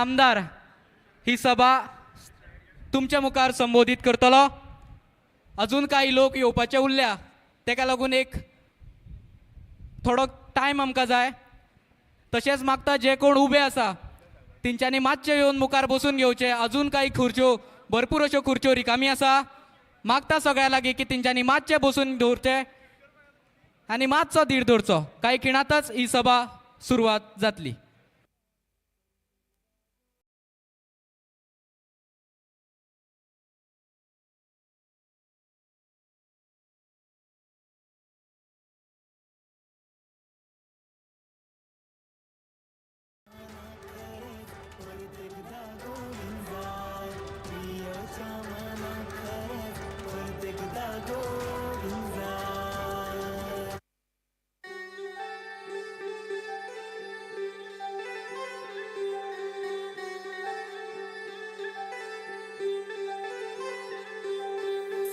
आमदार ही सभा तुमच्या मुखार संबोधीत करतलो. अजून काही लोक येवपाचे उरल्या, तेका लागून एक थोडो टायम आमकां जाय. तशेंच मागता, जे कोण उबे आसा तेंच्यांनी मातशें येवन मुखार बसून घेवचे. अजून काही खुर्च्यो, भरपूर अश्यो खुर्च्यो रिकामी आसा. मागता सगळ्या लागीं की तेंच्यांनी मातशें बसून दवरचें आनी मातसो धीर दवरचो. कांय खिणांतच ही सभा सुरवात जातली.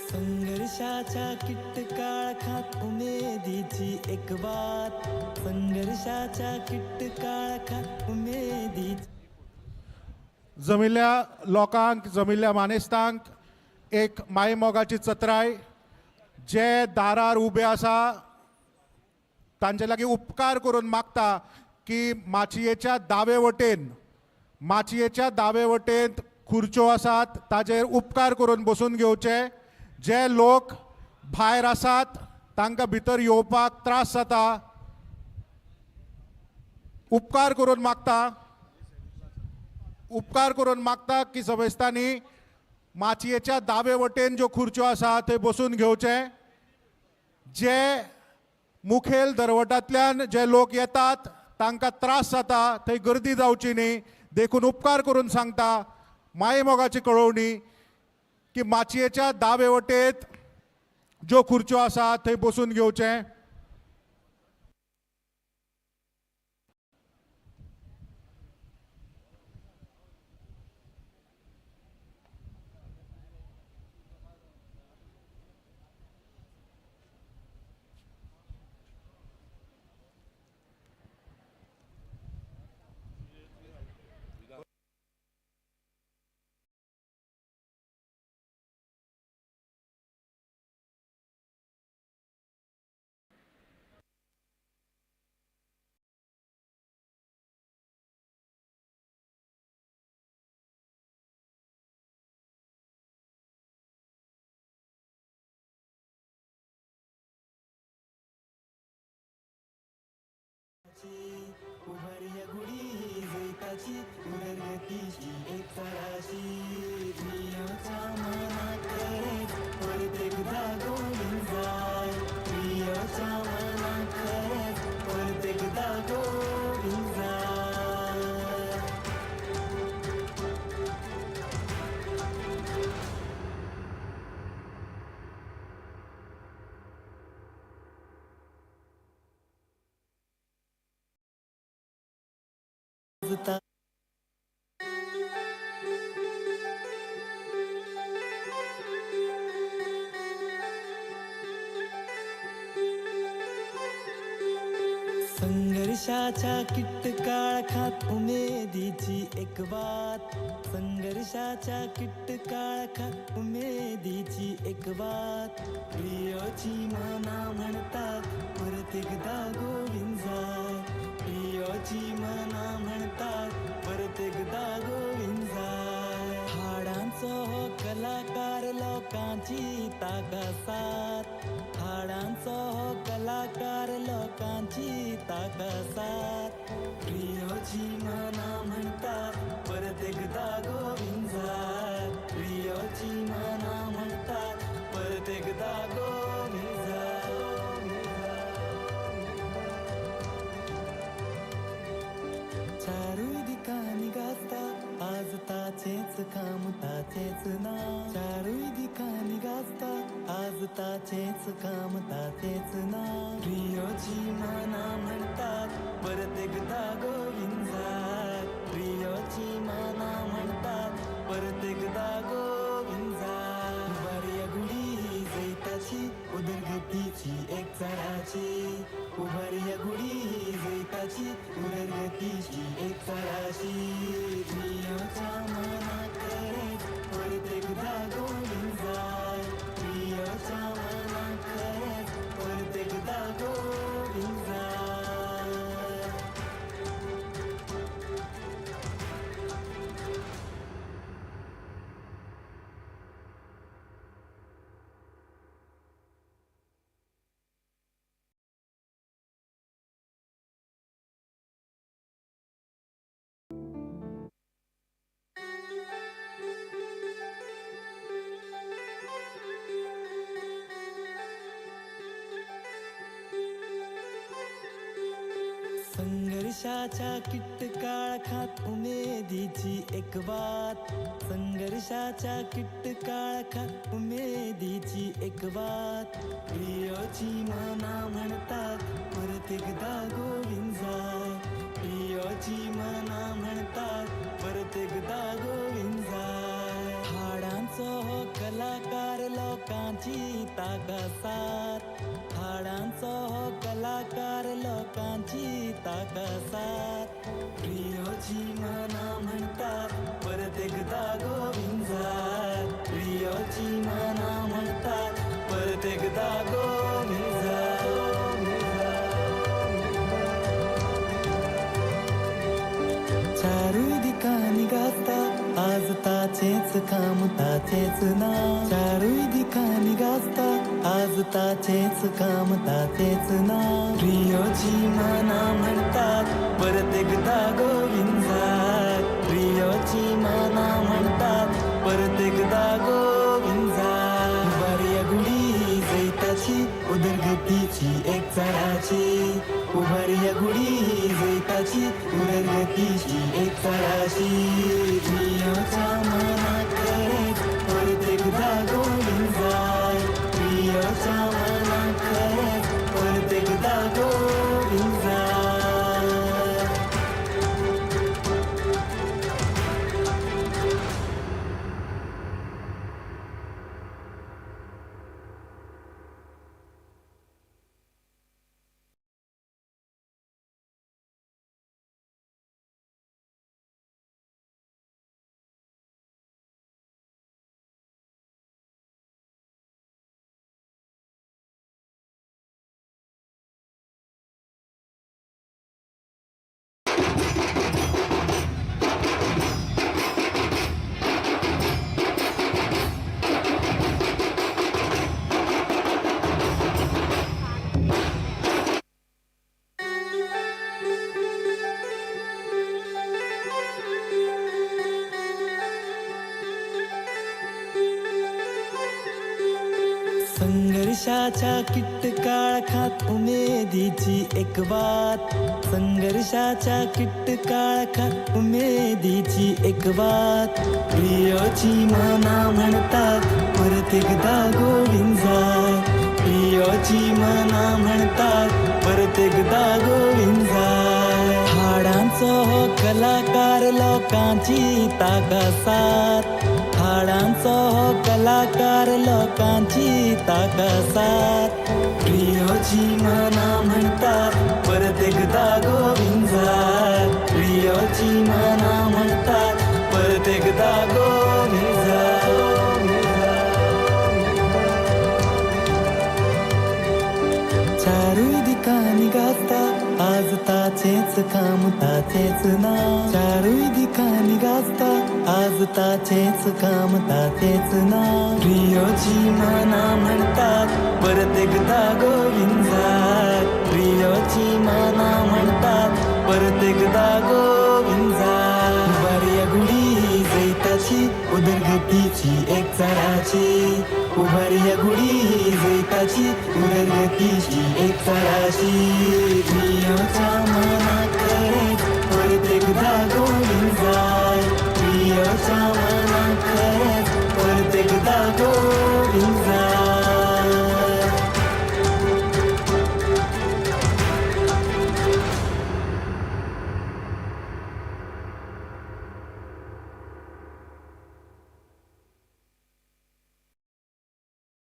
संघर्षाच्या किट्ट काळखात उमेदीची एक बात, संघर्षाच्या किट्ट काळखात उमेदीची. जमिल्ल्या लोकांक, जमिल्ल्या मानेस्तांक एक मायमोगाची चत्राय. जे दारार उबे आसा तांचे लागीं उपकार करून मागता की माचयेच्या दावे वटेन, माचयेच्या दावे वटेन खुर्च्यो आसात, ताजेर उपकार करून बसून घेवचे. जे लोक भायर आसात तांकां भितर येवपाक त्रास जाता. उपकार करून मागता, उपकार करून मागता की समेस्तांनी माचयेच्या दावे वटेन ज्यो खुर्च्यो आसा थंय बसून घेवचे. जे मुखेल दरवटांतल्यान जे लोक येतात तांकां त्रास जाता, थंय गर्दी जावची न्ही देखून उपकार करून सांगता, मायमोगाची कळोवणी की माचयेच्या दावे वटेन ज्यो खुर्च्यो आसा थंय बसून घेवचें. उभारी गुढी जैताची, उदरगतीची एक तळाशी. प्रियोच्या मनात खरेच परत एकदा गोविंद जाय, प्रियोच्या मनात खरेच परत एकदा गोविंद जाय. संघर्षाच्या किट्ट काळखात उमेदीची एक बात, संघर्षाच्या किट्ट काळखात उमेदीची एक बात. प्रियोची मना म्हणतात परत एकदा गोविंद जाय, प्रियोची मना म्हणतात परत एकदा गोविंद जाय. हाडांचो हो कलाकार लोकांची ताकसात, हाडांचो हो कलाकार लोकांची ताकसात. प्रियोची मना म्हणतात परत एकदा गोविंद जाय, प्रियोची मना म्हणतात परत एकदा गोविंद जाय. चारूय दिकांनी गाजता आज ताचेच काम ताचेच नाव, चारूय दिकांनी गाजता आज ताचेच काम ताचेच नाव. प्रियोची मना म्हणतात परत एकदा गोविंद जाय, प्रिय संघर्षाच्या किट्ट काळखात उमेदीची एक वात, संघर्षाच्या किट्ट काळखात उमेदीची एक वात. प्रियोची मना म्हणतात परत एकदा गोविंजाय, प्रियोची मना म्हणतात परत एकदा गोविंजाय. हाडांचो हो कलाकार लोकांची ताकसात, हाडांचो हो कलाकार लोकांची ताकसात. प्रियोची मना म्हणतात परत एकदा गोविंजाय, प्रियोची मना म्हणतात परत एकदा गोविंजाय. चारूय दिकांनी गाजता आज ताचेच काम ताचेच नाव, चारूय दिकांनी गाजता आज ताचेच काम ताचेच नाव. प्रियोची मना म्हणतात परत एकदा गोविंजाय, प्रियोची मना म्हणतात परत एकदा गोविंजाय. उभारया गुढी जैताची उदरगतीची एक चढाची, उभारया गुढी जैताची उदरगतीची एक चढाची. प्रियोच्या मना खरेच परत एकदा गोविंजाय, प्रियोच्या मना खरेच परत एकदा गोविंजाय. संघर्षाच्या किट्ट काळखात उमेदीची एक वात, संघर्षाच्या किट्ट काळखात उमेदीची एक वात. प्रियोची मना म्हणतात परत एकदा गोविंजाय, प्रियोची मना म्हणतात परत एकदा गोविंजाय. हाडांचो हो कलाकार लोकांची ताकसात, हाडांचो हो कलाकार लोकांची ताकसात. प्रियोची मना म्हणतात परत एकदा गोविंजाय, प्रियोची मना म्हणतात परत एकदा गोविंजाय. चारूय दिकांनी गाजता आज ताचेच काम ताचेच नाव, चारूय दिकांनी गाजता आज ताचेच काम ताचेच नाव. प्रियोची मना म्हणतात परत एकदा गोविंजाय, प्रियोची मना म्हणतात परत एकदा गोविंजाय. उभारया गुढी जैताची उदरगतीची एक चढाची, उभारया गुढी जैताची उदरगतीची एक चढाची. प्रियोच्या मना खरेच परत एकदा गोविंजाय, प्रियोच्या मना खरेच परत एकदा गोविंजाय.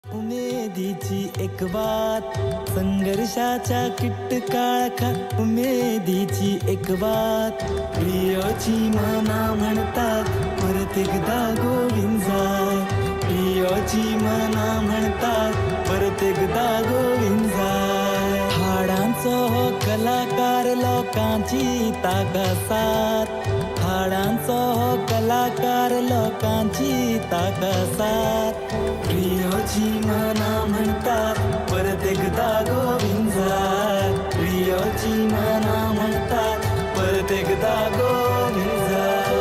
उमेदीची एक वात, संघर्षाच्या किट्ट काळखात उमेदीची एक वात. प्रियोची मना म्हणतात परत एकदा गोविंजाय, प्रियोची मना म्हणतात परत एकदा गोविंजाय. हाडांचो हो कलाकार लोकांची ताकसात, हाडांचो हो कलाकार लोकांची ताकसात. प्रियोची मना म्हणतात परत एकदा गोविंजाय, प्रियोची मना म्हणतात परत एकदा गोविंजाय.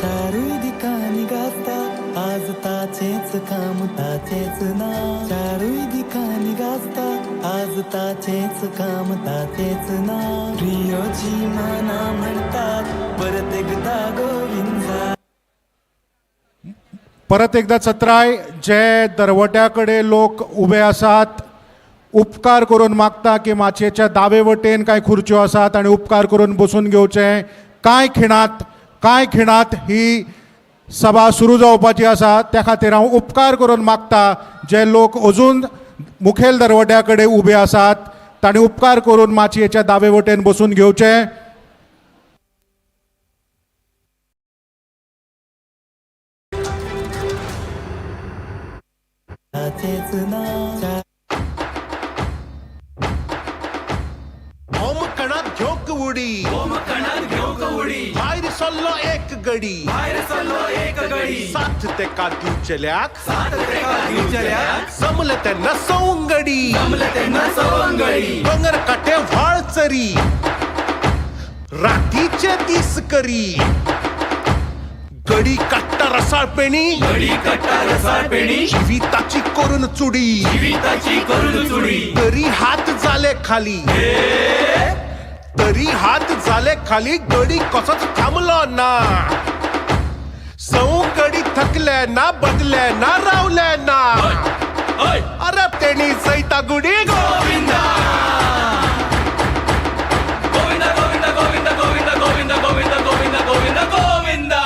चारूय दिकांनी गाजता आज ताचेच काम ताचेच नाव, चारूय दिकांनी गाजता आज ताचेच काम ताचेच नाव प्रियोची मना म्हणतात परत एकदा गोविंदा. परत एकदा चत्राय, जे दरवट्या कडेन लोक उबे आसात उपकार करून मागता की माचयेच्या दावे वटेन कांय खुर्च्यो आसात आनी उपकार करून बसून घेवचें. कांय खिणांत ही सभा सुरू जावपाची आसा, त्या खातीर हांव उपकार करून मागता जे लोक अजून मुखेल दरवट्या कडेन उबे आसात तांणी उपकार करून माचयेच्या दावे वटेन बसून घेवचें. ताचेच नाव. होमकणात घेवंक उडी, भायर सरलो एक गडी, साथ तेका दिवचेल्याक जमले तेन्ना सवंगडी, दोंगर काटे व्हाळ चरी, रातीचे दीस करी, गडी काडटा रसाळ पेणी, जिविताची करून चुडी, तरी हात जाले खाली, तरी हात जाले खाली, गडी कसोच थांबलो ना, सवंगडी थकले ना, बदले ना, रावले ना, अरे तेणी जैता गुडी. गोविंदा गोविंदा गोविंदा गोविंदा गोविंदा गोविंदा गोविंदा गोविंदा गोविंदा गोविंदा.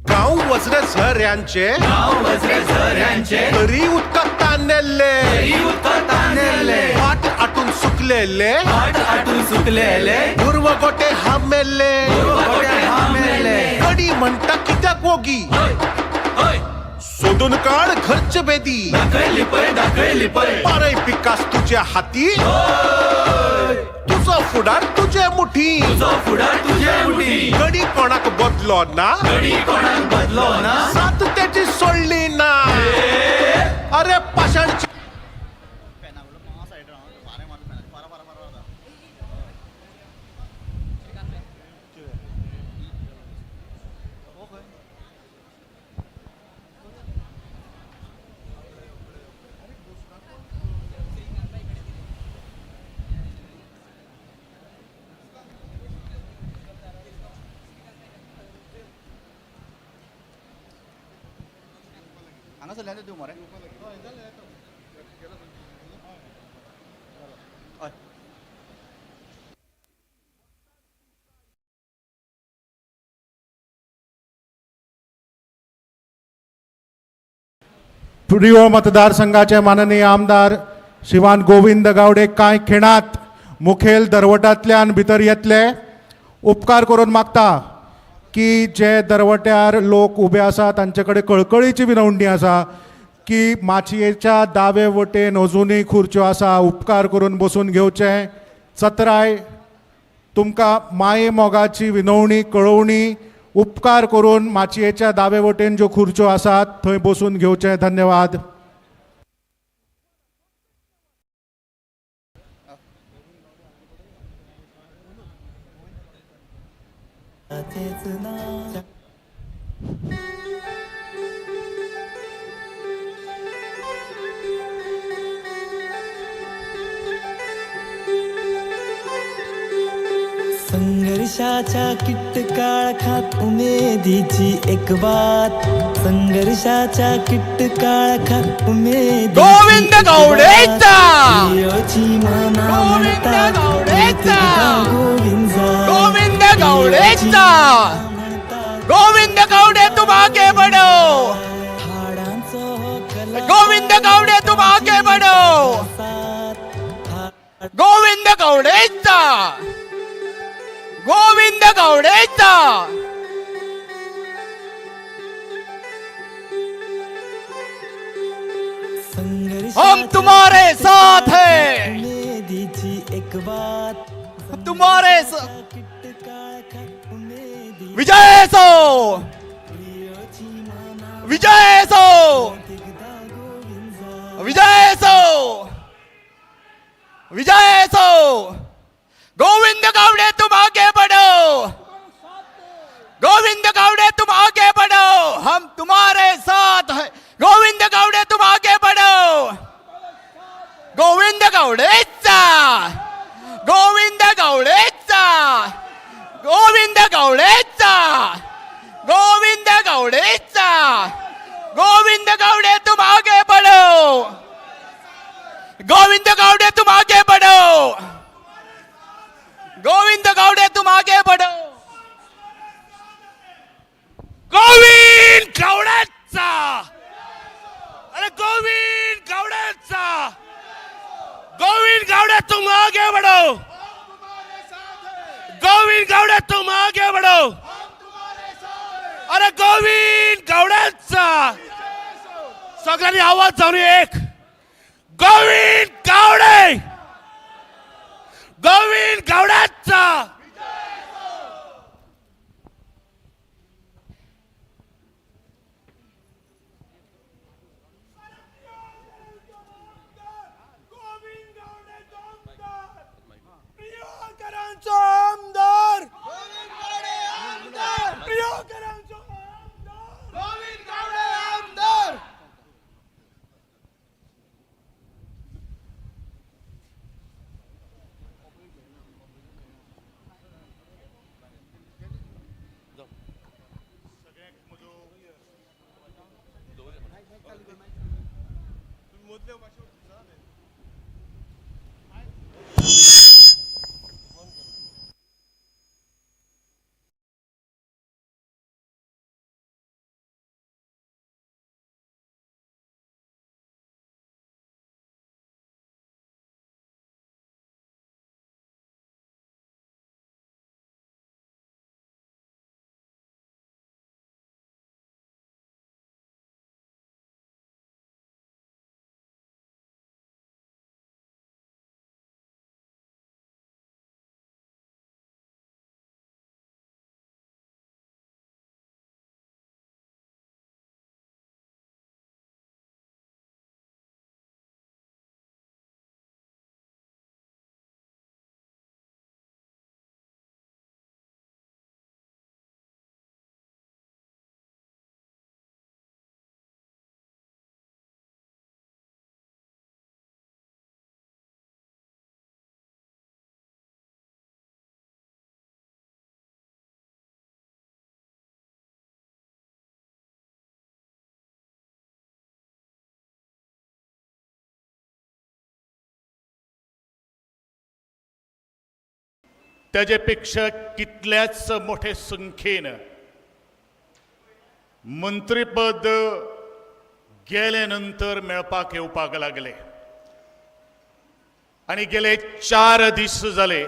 गांव वजरे झऱ्यांचे, गांव वजरे झऱ्यांचे, तरी उदकाक तानेल्ले, उदकाक तानेल्ले, फाट आटून सुकलेले, फाट आटून सुकलेले, गोटे हामेल्ले, गोटे हामेल्ले, गडी म्हणटा कित्याक वोगी, सोदून काड घरचे बेदी, दाखय लिपय दाखय लिपय, पारय पिकास तुझ्या हाती, तुजो फुडार तुजे मुठी, तुजो फुडार तुजे मुठी, गडी कोणाक बदलो ना, गडी कोणाक बदलो ना, साथ तेजी सोडली ना, अरे पाषाण. प्रियोळ मतदारसंघाचे माननीय आमदार श्रीमान गोविंद गावडे कांय खिणांत मुखेल दरवट्यांतल्यान भितर येतले. उपकार करून मागता की जे दरवट्यार लोक उबे आसा तांचे कडेन कळकळीची विनवणी आसा की माचयेच्या दावे वटेन अजुनूय खुर्च्यो आसा, उपकार करून बसून घेवचें. चत्राय, तुमकां माये मोगाची विनवणी कळोवणी, उपकार करून माचयेच्या दावे वटेन ज्यो खुर्च्यो आसात थंय बसून घेवचें. धन्यवाद. ताचेच नाव. संघर्षाच्या किट्ट काळखात उमेदीची एक बात, संघर्षाच्या किट्ट काळखात उमेदीची गोविंद एक गावडेचा! बात. प्रियोची मना गोविंद म्हणतात गावडेचा! गोविंदा, गोविंद गावडेचा! म्हणतात गोविंद गावडे तुम आगे बढ़ो, हाडांचो हो कला गोविंद गावडे तुम आगे बढ़ो, साथ गोविंद गावडेचा, गोविंद गावडेचा. हम तुम्हारे साथ हैं. उमेदीची एक बात, तुम्हारे किट्ट काळखात उमेदी विजय सो, प्रियोची मना विजय सो, एकदा गोविंदा, विजय सो, विजय सो. गोविंद गावडे तुम आगे बढ़ो, गोविंद गावडे तुम आगे बढ़ो, हम तुम्हारे साथ हैं. गोविंद गावडे तुम आगे बढ़ो. गोविंद गावडेचा, गोविंद गावडेचा, गोविंद गावडेचा, गोविंद गावडेचा, गोविंद गावडे तुम आगे बढ़ो, गोविंद गावडे तुम आगे बढ़ो, गोविंद गावडे तुम आगे बढ़ो। गोविंद गावड्याचा, अरे गोविंद गावड्याचा, गोविंद गावडे तुम आगे बढ़ो, गोविंद गावडे तुम आगे बढ़ो, अरे गोविंद गावड्याचा। सगळ्यांनी आवाज जाऊन एक, गोविंद गावडे, गोविंद गावड्याचा। प्रियकरांचा आमदार, प्रियकरांचा आमदार। त्याचे पेक्षा कितल्याच मोठे संख्येन मंत्रीपद गेले नंतर मेळपाक येवपाक लागले आनी गेले 4 दीस जाले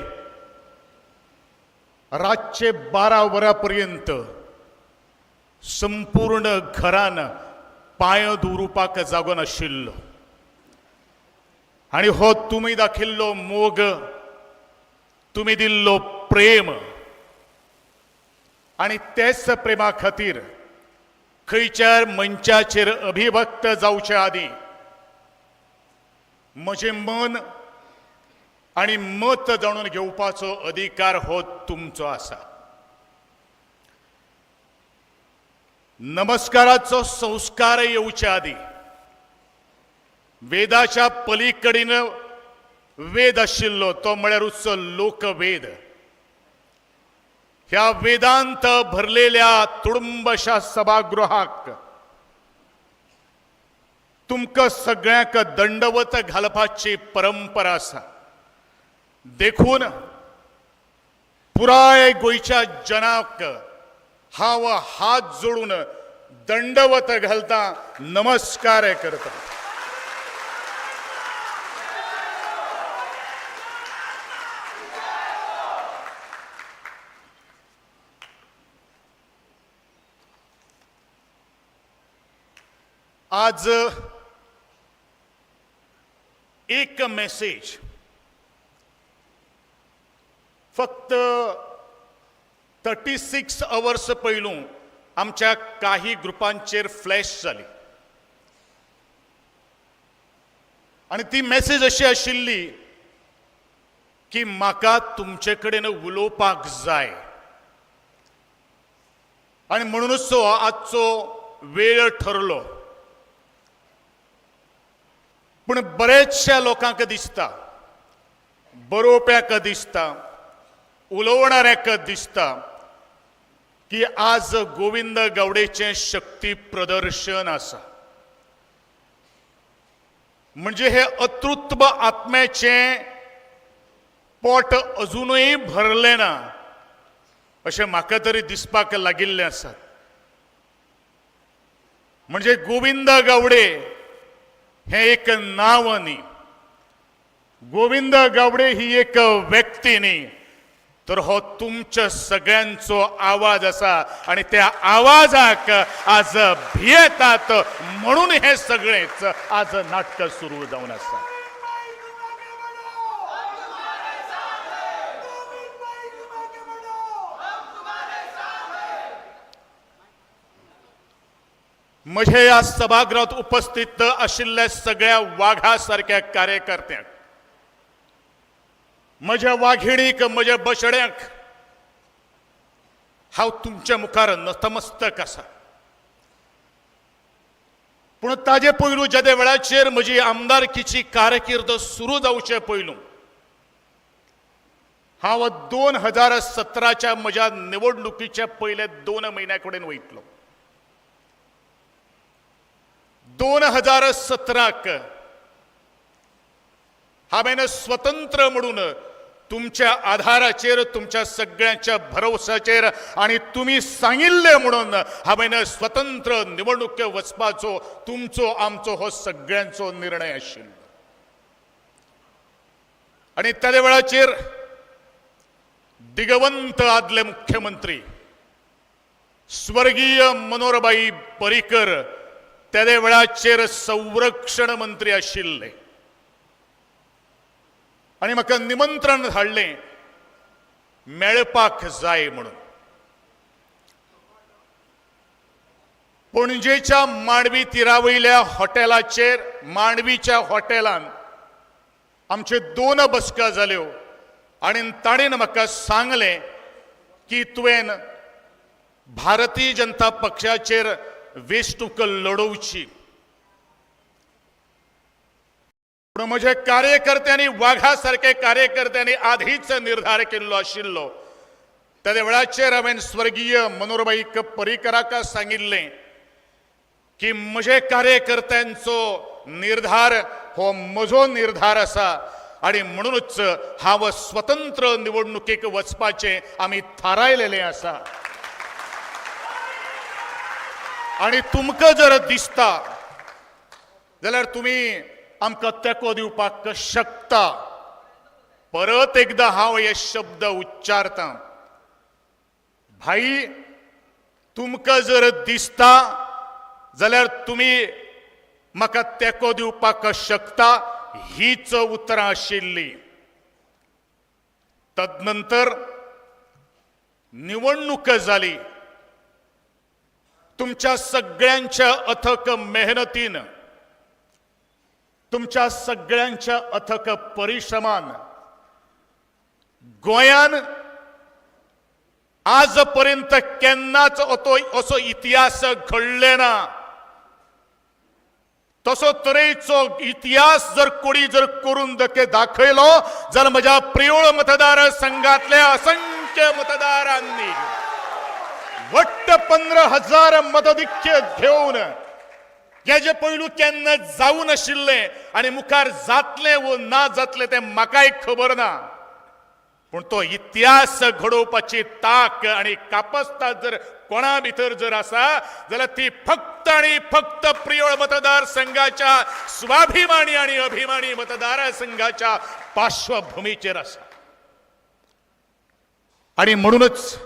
रातचे 12 वरां पर्यंत संपूर्ण घरान पांय दवरुपाक जागो नाशिल्लो आनी हो तुमी दाखयल्लो मोग, तुमी दिल्लो प्रेम आनी तेच प्रेमा खातीर खंयच्याय मंचाचेर अभिव्यक्त जावचे आदीं म्हजें मन आनी मत जाणून घेवपाचो अधिकार हो तुमचो आसा। नमस्काराचो संस्कार येवचे आदीं वेदाच्या पलीकडेन वेद आशिल्लो तो म्हळ्यारूच लोकवेद। ह्या वेदांत भरलेल्या तुडुंबशा सभागृहाक तुमकां सगळ्यांक दंडवत घालपाची परंपरा आसा। देखून पुराय गोंयच्या जनाक हांव हात जोडून दंडवत घालता, नमस्कार करता। आज एक मेसेज फक्त 36 अवर्स पयलू आमच्या काही ग्रुपांचेर फ्लॅश जाली आनी ती मेसेज अशी आशिल्ली की म्हाका तुमचे कडेन उलोवपाक जाय आनी म्हणूनच तो आजचो वेळ ठरलो। पूण बरेचश्या लोकांक दिसता, बरोवप्याक दिसता, उलोवणाऱ्याक दिसता की आज गोविंद गावडेचें शक्ती प्रदर्शन आसा. म्हणजे हे अतृत्व आत्म्याचें पोट अजुनूय भरलें ना अशें म्हाका तरी दिसपाक लागिल्लें आसा. म्हणजे गोविंद गावडे हें एक नांव न्ही, गोविंद गावडे ही एक व्यक्ती न्ही, तर हो तुमच्या सगळ्यांचो आवाज आसा आनी त्या आवाजाक आज भियेतात म्हणून हे सगळेच आज नाटक सुरू जावन आसा. म्हजे ह्या सभागृहात उपस्थित आशिल्ल्या सगळ्या वाघा सारक्या कार्यकर्त्यांक, म्हज्या वाघिणीक, म्हज्या बशड्यांक हांव तुमच्या मुखार नतमस्तक आसा. पूण ताजे पयलू जेदे वेळाचेर म्हजी आमदारकीची कारकीर्द सुरू जावचे पयलू हांव 2017च्या म्हज्या निवडणुकीच्या पयल्या 2 म्हयन्या कडेन वयतलो. 2017क हांवें स्वतंत्र म्हणून तुमच्या आधाराचेर, तुमच्या सगळ्यांच्या भरवसाचेर आनी तुमी सांगिल्लें म्हणून हांवें स्वतंत्र निवडणुके वचपाचो तुमचो आमचो हो सगळ्यांचो निर्णय आशिल्लो. आनी त्या वेळाचेर दिगवंत आदले मुख्यमंत्री स्वर्गीय मनोहरबाई पर्रीकर त्या वेळाचेर संरक्षण मंत्री आशिल्ले आनी म्हाका निमंत्रण धाडलें मेळपाक जाय म्हणून. पणजेच्या मांडवी तिरावयल्या हॉटेलाचेर, मांडवीच्या हॉटेलान आमच्यो 2 बसका जाल्यो आनी ताणें म्हाका सांगलें की तुवें भारतीय जनता पक्षाचेर वेंचणूक लडोवची. पूण म्हज्या कार्यकर्त्यांनी, वाघा सारके कार्यकर्त्यांनी आधीच निर्धार केल्लो आशिल्लो. त्या वेळाचेर हांवें स्वर्गीय मनोहरबाई पर्रीकराक सांगिल्लें की म्हजे कार्यकर्त्यांचो निर्धार हो म्हजो निर्धार आसा आनी म्हणूनच हांव स्वतंत्र निवडणुकेक वचपाचें आमी थारायलेलें आसा. आनी तुमकां जर दिसता जाल्यार तुमी आमकां तेंको दिवपाक शकता. परत एकदां हांव हे शब्द उच्चारतां, भाई तुमकां जर दिसता जाल्यार तुमी म्हाका तेंको दिवपाक शकता, हीच उतरां आशिल्लीं. तदनंतर निवडणूक जाली. तुमच्या सगळ्यांच्या अथक मेहनतीन, तुमच्या सगळ्यांच्या अथक परिश्रमान गोंयान आजपर्यंत केन्नाच असो इतिहास घडले ना. तसो तरेचो इतिहास जर कोणी जर करून दाखयलो जाल्यार म्हज्या प्रियोळ मतदारसंघातल्या असंख्य मतदारांनी वट्ट 15,000 मतधिक्य घेवन हेजे पयलू केन्ना जावं नाशिल्लें आनी मुखार जातलें वो ना जातलें तें म्हाकाय खबर ना, पूण तो इतिहास घडोवपाची ताक आनी कापस्ताद जर कोणा भितर जर आसा जाल्यार ती फक्त आनी फक्त प्रियोळ मतदारसंघाच्या स्वाभिमानी आनी अभिमानी मतदारसंघाच्या पार्श्वभूमीचेर आसा. आनी म्हणूनच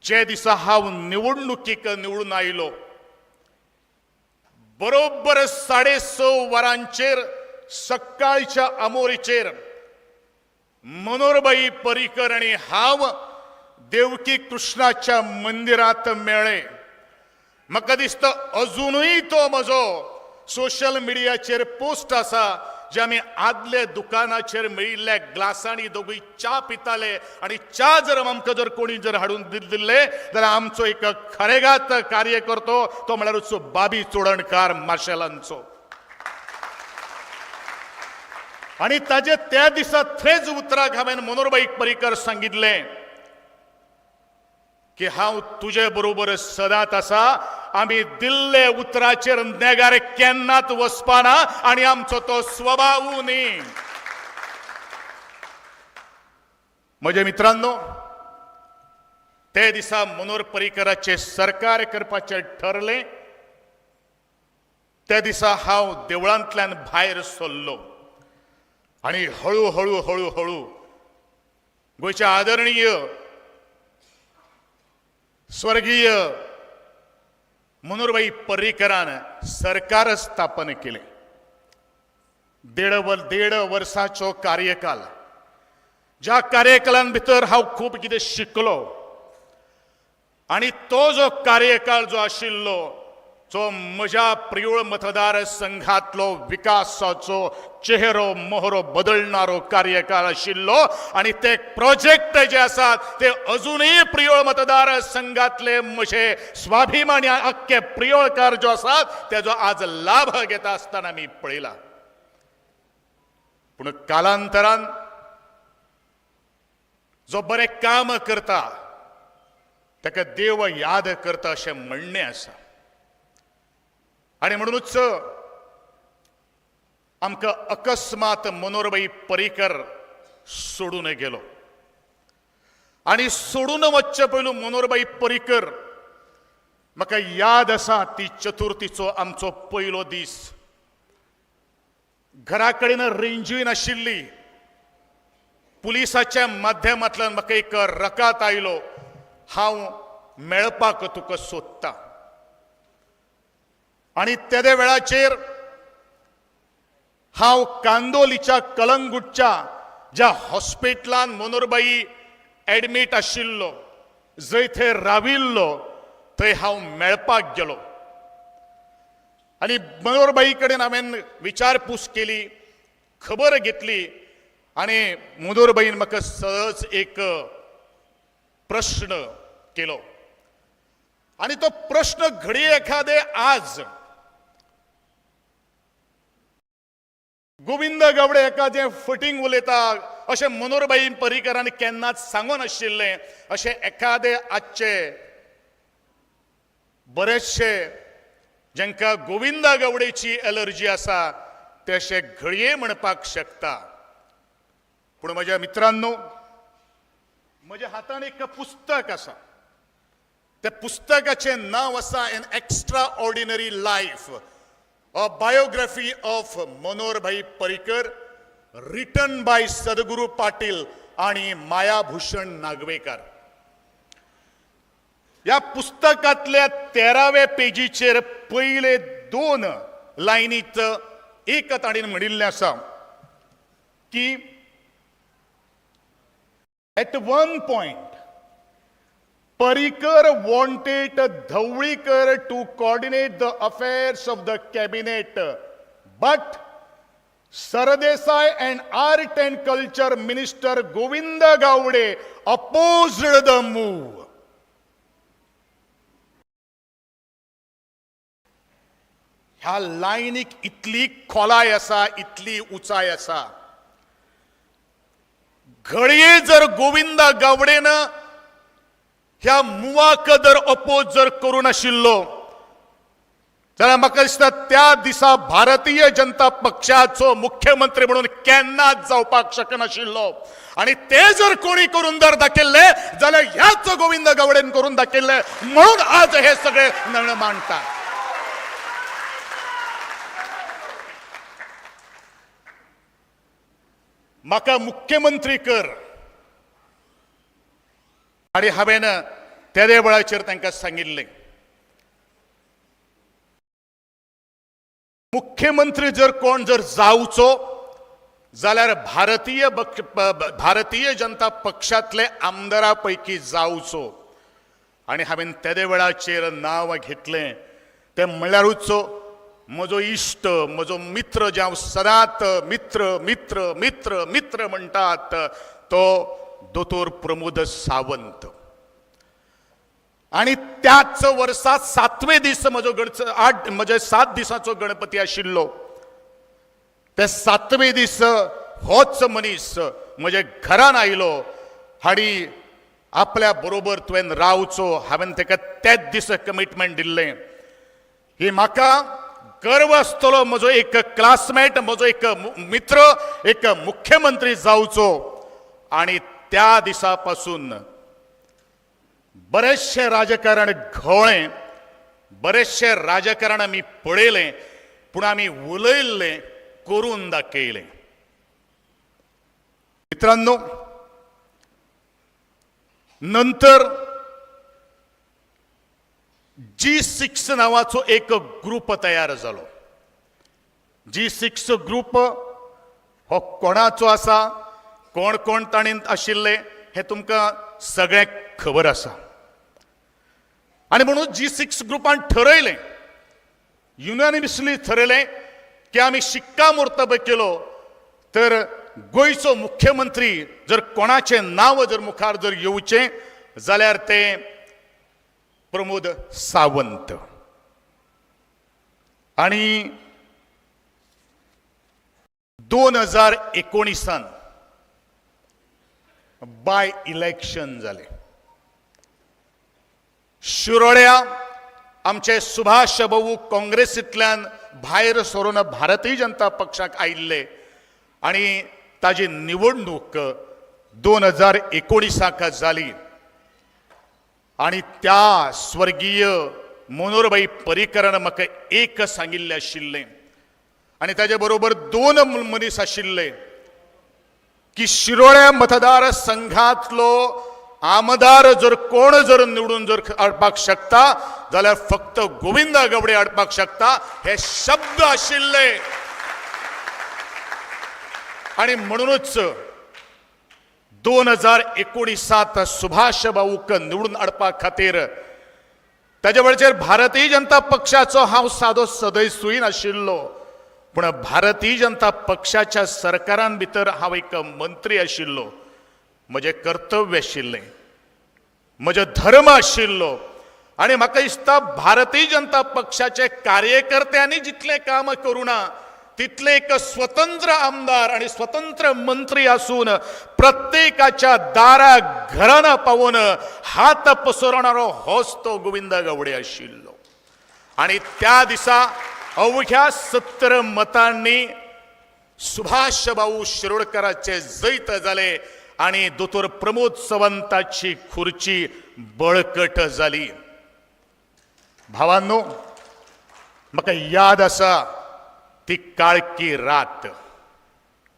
जे दिसा हांव निवडणुकीक निवडून आयलो बरोबर 6:30 वरांचेर सकाळच्या आमोरीचेर मनोहरबाई पर्रीकर आनी हांव देवकी कृष्णाच्या मंदिरांत मेळ्ळे. म्हाका दिसता अजुनूय तो म्हजो सोशल मिडियाचेर पोस्ट आसा जे आमी आदले दुकानाचेर मेळिल्ल्या ग्लासांनी दोगूय च्या पिताले आनी च्या जर आमकां जर कोणी जर हाडून दिल्ले जाल्यार आमचो एक खरेगात कार्यकर्तो तो म्हळ्यारूच बाबी चोडणकार मार्शेलांचो. आनी ताजे त्या दिसा थंयच उतराक हांवें मनोहरबाईक पर्रीकर सांगिल्लें की हांव तुजे बरोबर सदांच आसा. आमी दिल्ले उतराचेर नेगार केन्नाच वचपाना आनी आमचो तो स्वभाव न्ही. म्हज्या मित्रांनो, ते दिसा मनोहर पर्रीकराचें सरकार करपाचें ठरलें. त्या दिसा हांव देवळांतल्यान भायर सरलो आनी हळू हळू हळू हळू गोंयचे आदरणीय स्वर्गीय मनोहरभाई पर्रीकरान सरकार स्थापन केलें. देड वर्साचो कार्यकाल, ज्या कार्यकालान भितर हांव खूब कितें शिकलो आनी तो जो कार्यकाळ जो आशिल्लो जो म्हज्या प्रियोळ मतदार संघातलो विकासाचो चेहरो मोहरो बदलणारो कार्यकाळ आशिल्लो आनी ते प्रोजेक्ट जे आसात ते अजुनूय प्रियोळ मतदार संघातले म्हजे स्वाभिमानी अख्खे प्रियोळकार जो आसात तेजो आज लाभ घेता आसतना आमी पळयला. पूण कालांतरान जो बरें काम करता ताका देव याद करता अशें म्हणणें आसा. आनी म्हणूनच आमकां अकस्मात मनोहरभाई पर्रीकर सोडून गेलो आनी सोडून वचचे पयलू मनोहरभाई पर्रीकर म्हाका याद आसा ती चतुर्थीचो आमचो पयलो दीस. घरा कडेन रेंजूय नाशिल्ली. पुलिसाच्या माध्यमांतल्यान म्हाका एक रकाद आयलो, हांव मेळपाक तुका सोदता. आनी तेदे वेळाचेर हांव कांदोलीच्या कलंगूटच्या ज्या हॉस्पिटलान मनोहरबाई एडमीट आशिल्लो, जंय थंय राविल्लो, थंय हांव मेळपाक गेलो आनी मनोहरबाई कडेन हांवें विचारपूस केली, खबर घेतली आनी मनोहरबाईन म्हाका सहज एक प्रश्न केलो आनी तो प्रश्न घडये एखादे आज गोविंद गावडे एखादें फटींग उलयता अशें मनोहरबाई पर्रीकरान केन्नाच सांगूं नाशिल्लें अशें एखादे आजचे बरेचशे जांकां गोविंदा गावडेची एलर्जी आसा ते अशें घडये म्हणपाक शकता. पूण म्हज्या मित्रांनो, म्हज्या हातान एक पुस्तक आसा. त्या पुस्तकाचें नांव आसा an extraordinary life, a biography of Manoharbhai Parrikar, written by Sadguru Patil आणि मायाभूषण नागवेकर. ह्या पुस्तकांतल्या 13व्या पेजीचेर पयले 2 लायनीत एक ताणें म्हणिल्लें आसा की at one point Parrikar wanted Dhavalikar to coordinate the affairs of the cabinet, but Sardesai and art and culture minister Govind Gaude opposed the move. ह्या लायनीक इतली खोलाय आसा, इतली उंचाय आसा. घडये जर गोविंदा गावडेन ह्या मुवाक जर अपोज जर करूं नाशिल्लो जाल्यार म्हाका दिसता त्या दिसा भारतीय जनता पक्षाचो मुख्यमंत्री म्हणून केन्नाच जावपाक शकनाशिल्लो. आनी ते जर कोणी करून जर दाखयल्ले जाल्यार ह्याच गोविंद गावडेन करून दाखयल्ले, म्हणून आज हे सगळे नळ मांडटात. म्हाका मुख्यमंत्री कर आनी हांवें तेदे वेळाचेर तांकां सांगिल्लें, मुख्यमंत्री जर कोण जर जावचो जाल्यार भारतीय जनता पक्षांतले आमदारा पैकी जावचो. आनी हांवें तेदे वेळाचेर नांव घेतलें तें म्हणल्यारूच म्हजो इश्ट, म्हजो मित्र, जे हांव सदांच मित्र मित्र मित्र मित्र म्हणटात तो दोतोर प्रमोद सावंत. आनी त्याच वर्सा 7वे दीस म्हजो आठ म्हजे 7 दिसाचो गणपती आशिल्लो. ते 7वे दीस होच मनीस म्हज्या घरान आयलो आनी आपल्या बरोबर तुवें रावचो. हांवें ताका त्याच दिसा कमिटमेंट दिल्लें. ही म्हाका गर्व आसतलो म्हजो एक क्लासमेट, म्हजो एक मित्र एक मुख्यमंत्री जावचो. आनी त्या दिसा पासून बरेचशें राजकारण घोळ्ळें, बरेचशें राजकारण आमी पळयलें, पूण आमी उलयल्लें करून दाखयलें. मित्रांनो, नंतर G6 नावाचो एक ग्रुप तयार जालो. G6 group हो कोणाचो आसा, कोण कोण ताणें आशिल्ले हें तुमकां सगळ्यांक खबर आसा. आनी म्हणून G6 ग्रुपान ठरयलें, युनानिमसली ठरयलें की आमी शिक्कामोर्तब केलो तर गोंयचो मुख्यमंत्री जर कोणाचें नांव जर मुखार जर येवचें जाल्यार तें प्रमोद सावंत. आनी 2019 बाय इलेक्शन जालें. शिरोड्या आमचे सुभाष भाऊ काँग्रेसींतल्यान भायर सरून भारतीय जनता पक्षाक आयिल्ले आनी ताजी निवडणूक 2019 जाली. आनी त्या स्वर्गीय मनोहरभाई पर्रीकरान म्हाका एक सांगिल्लें आशिल्लें आनी ताजे बरोबर 2 मनीस आशिल्ले की शिरोळ्या मतदारसंघातलो आमदार जर कोण जर निवडून जर हाडपाक शकता जाल्यार फक्त गोविंदा गावडे हाडपाक शकता, हे शब्द आशिल्ले. आनी म्हणूनच 2019 सुभाष भाऊक निवडून हाडपा खातीर ताज्या वेळाचेर भारतीय जनता पक्षाचो हांव सादो सदस्यूय नाशिल्लो, पूण भारतीय जनता पक्षाच्या सरकारान भितर हांव एक मंत्री आशिल्लो. म्हजें कर्तव्य आशिल्लें, म्हजो धर्म आशिल्लो. आनी म्हाका दिसता भारतीय जनता पक्षाचे कार्यकर्त्यांनी जितलें काम करूं ना तितले एक स्वतंत्र आमदार आनी स्वतंत्र मंत्री आसून प्रत्येकाच्या दारा घरान पावून हात पसरणारो होच तो गोविंद गावडे आशिल्लो. आनी त्या दिसा अवघ्या 70 मतांनी सुभाष भाऊ शिरोडकराचे जैत जाले आनी दोतोर प्रमोद सावंताची खुर्ची बळकट जाली. भावांनो, म्हाका याद आसा ती काळकी रात.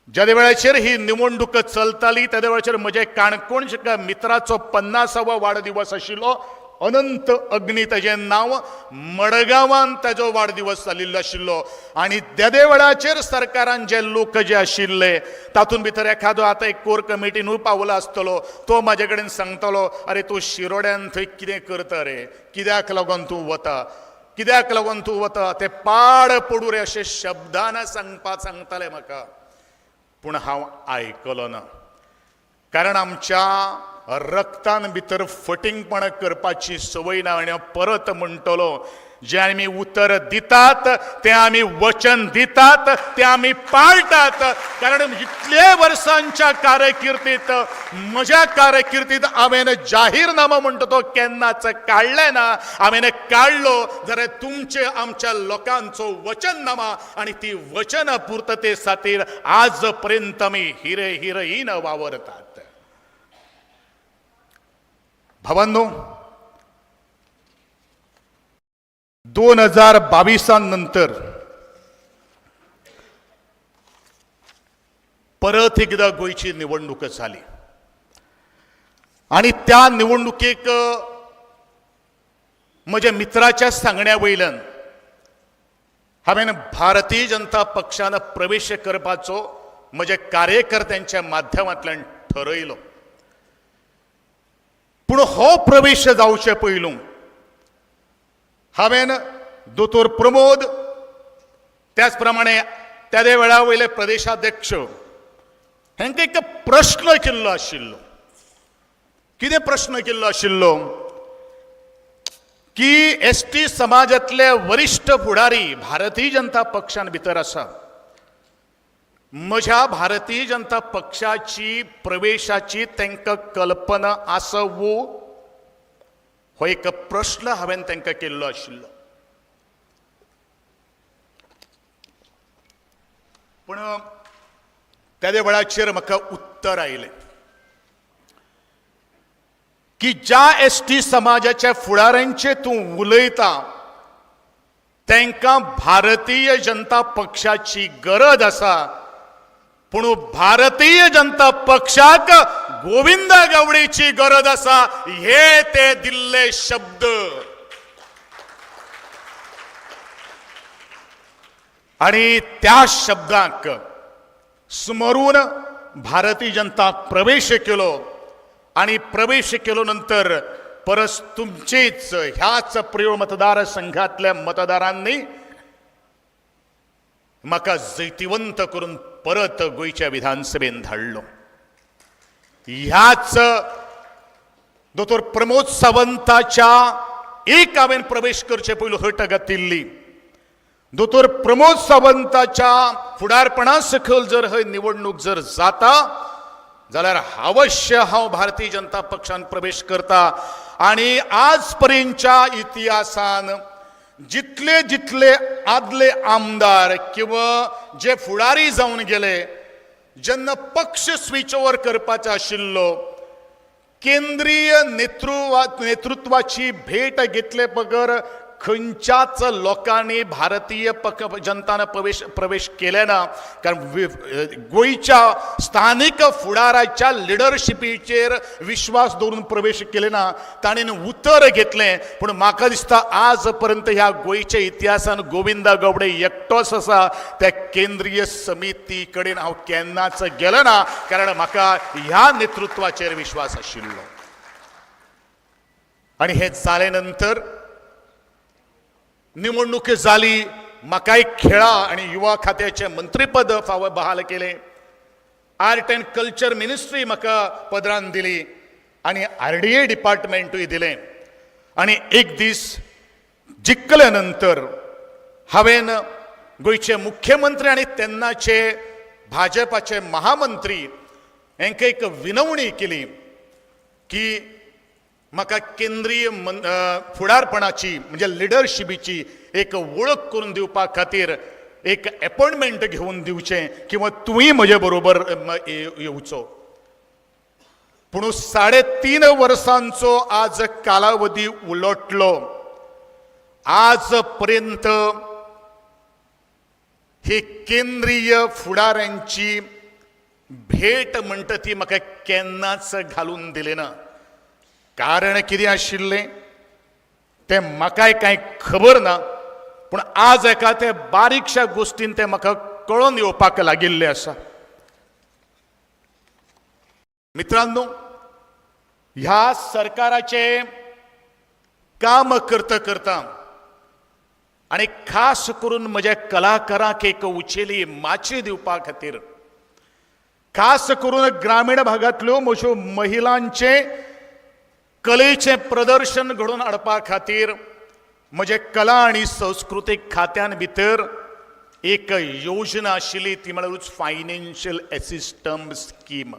ज्या वेळाचेर ही निवडणूक चलताली त्या वेळाचेर म्हजे काणकोणच्या मित्राचो 50वो वाडदिवस आशिल्लो. अनंत अग्नी ताजें नांव, मडगांवान ताजो वाडदिवस जाल्लो आशिल्लो. आनी तेदे वेळाचेर सरकारान जे लोक जे आशिल्ले तातूंत भितर एखादो आतां एक कोर कमिटीनूय पावला आसतलो, तो म्हाजे कडेन सांगतलो, अरे तूं शिरोड्यान थंय कितें करता रे, कित्याक लागून तूं वता, कित्याक लागून तूं वता, ते पाड पडूं रे अशे शब्दान सांगताले म्हाका. पूण हांव आयकलो ना, कारण आमच्या रक्तान भितर फटींगपणां करपाची संवय ना. आनी हांव परत म्हणटलो, जें आमी उतर दितात तें आमी वचन दितात तें आमी पाळटात. कारण इतले वर्सांच्या कारकिर्दीत, म्हज्या कारकिर्दीत हांवें जाहीरनामा म्हणटा तो केन्नाच काडलें ना. हांवें काडलो जाल्यार तुमचे आमच्या लोकांचो वचननामा, आनी ती वचन पुर्तते खातीर आज पर्यंत आमी हिरे हिरहीन वावरतात. भावांनो, 2022 नंतर परत एकदा गोंयची निवडणूक जाली आनी त्या निवडणुकेक म्हज्या मित्राच्या सांगण्या वयल्यान हांवें भारतीय जनता पक्षान प्रवेश करपाचो म्हज्या कार्यकर्त्यांच्या माध्यमांतल्यान ठरयलो. पूण हो प्रवेश जावचे पयलू हांवें दोतोर प्रमोद, त्याच प्रमाणे त्या वेळा वयले प्रदेशाध्यक्ष हांकां एक प्रश्न केल्लो आशिल्लो. कितें प्रश्न केल्लो आशिल्लो की एस टी समाजांतले वरिश्ठ फुडारी भारतीय जनता पक्षान भितर आसा, म्हज्या भारतीय जनता पक्षाची प्रवेशाची तांकां कल्पना आसा वो, हो एक प्रश्न हांवें तांकां केल्लो आशिल्लो. पूण त्या वेळाचेर म्हाका उत्तर आयलें की ज्या एस टी समाजाच्या फुडाऱ्यांचे तूं उलयता तांकां भारतीय जनता पक्षाची गरज आसा, पूण भारतीय जनता पक्षाक गोविंदा गावडेची गरज आसा, हे ते दिल्ले शब्द. आणि त्या शब्दांक स्मरून भारतीय जनता प्रवेश केलो आणि प्रवेश केलो नंतर परस तुमचेच ह्याच प्रियोळ मतदारसंघातल्या मतदारांनी म्हाका जैतिवंत करून परत गोंयच्या विधानसभेन धाडलो. ह्याच दोतोर प्रमोद सावंताच्या एक हांवें प्रवेश करचे पयलू हट घातिल्ली. दोतोर प्रमोद सावंताच्या फुडारपणा सकयल जर हय निवडणूक जर जाता जाल्यार अवश्य हांव भारतीय जनता पक्षान प्रवेश करता. आनी आज पर्यंतच्या इतिहासान जितले जितले आदले आमदार किंवा जे फुडारी जावन गेले, जेन्ना पक्ष स्विच ओवर करपाचो आशिल्लो, केंद्रीय नेतृत्वाची भेट घेतले बगर खंयच्याच लोकांनी भारतीय जनतान प्रवेश केले ना. कारण गोंयच्या स्थानीक फुडाराच्या लिडरशिपीचेर विश्वास दवरून प्रवेश केले ना, ताणें उतर घेतलें. पूण म्हाका दिसता आज पर्यंत ह्या गोंयच्या इतिहासान गोविंदा गावडे एकटोच आसा त्या केंद्रीय समिती कडेन हांव केन्नाच गेलो ना, कारण म्हाका ह्या नेतृत्वाचेर विश्वास आशिल्लो. आनी हें जाले नंतर निवडणूक जाली, म्हाकाय खेळा आनी युवा खात्याचें मंत्रीपद फावो बहाल केलें. आर्ट अँड कल्चर मिनिस्ट्री म्हाका पदरान दिली आनी आरडीए डिपार्टमेंटूय दिलें. आनी एक दीस जिखले नंतर हांवें गोंयचे मुख्यमंत्री आनी तेन्नाचे भाजपाचे महामंत्री हांकां एक विनवणी केली की म्हाका केंद्रीय फुडारपणाची म्हणजे लिडरशिपीची एक वळख करून दिवपा खातीर एक एपॉयंटमेंट घेवन दिवचें किंवा तुवूय म्हजे बरोबर येवचो. पूण 3.5 वर्सांचो आज कालावधी उलटलो, आज पर्यंत ही केंद्रीय फुडाऱ्यांची भेट म्हणटा ती म्हाका केन्नाच घालून दिली ना. कारण कितें आशिल्लें तें म्हाकाय कांय खबर ना, पूण आज एका ते बारीकश्या गोश्टीन तें म्हाका कळोन येवपाक लागिल्लें आसा. मित्रांनो, ह्या सरकाराचें काम करता करता आनी खास करून म्हज्या कलाकारांक एक उचेली माची दिवपा खातीर, खास करून ग्रामीण भागांतल्यो म्हज्यो महिलांचें कलेचें प्रदर्शन घडोवन हाडपा खातीर म्हजे कला आनी संस्कृतीक खात्यान भितर एक योजना आशिल्ली, ती म्हळ्यारूच फायनान्शियल एसिस्टन्स स्कीम.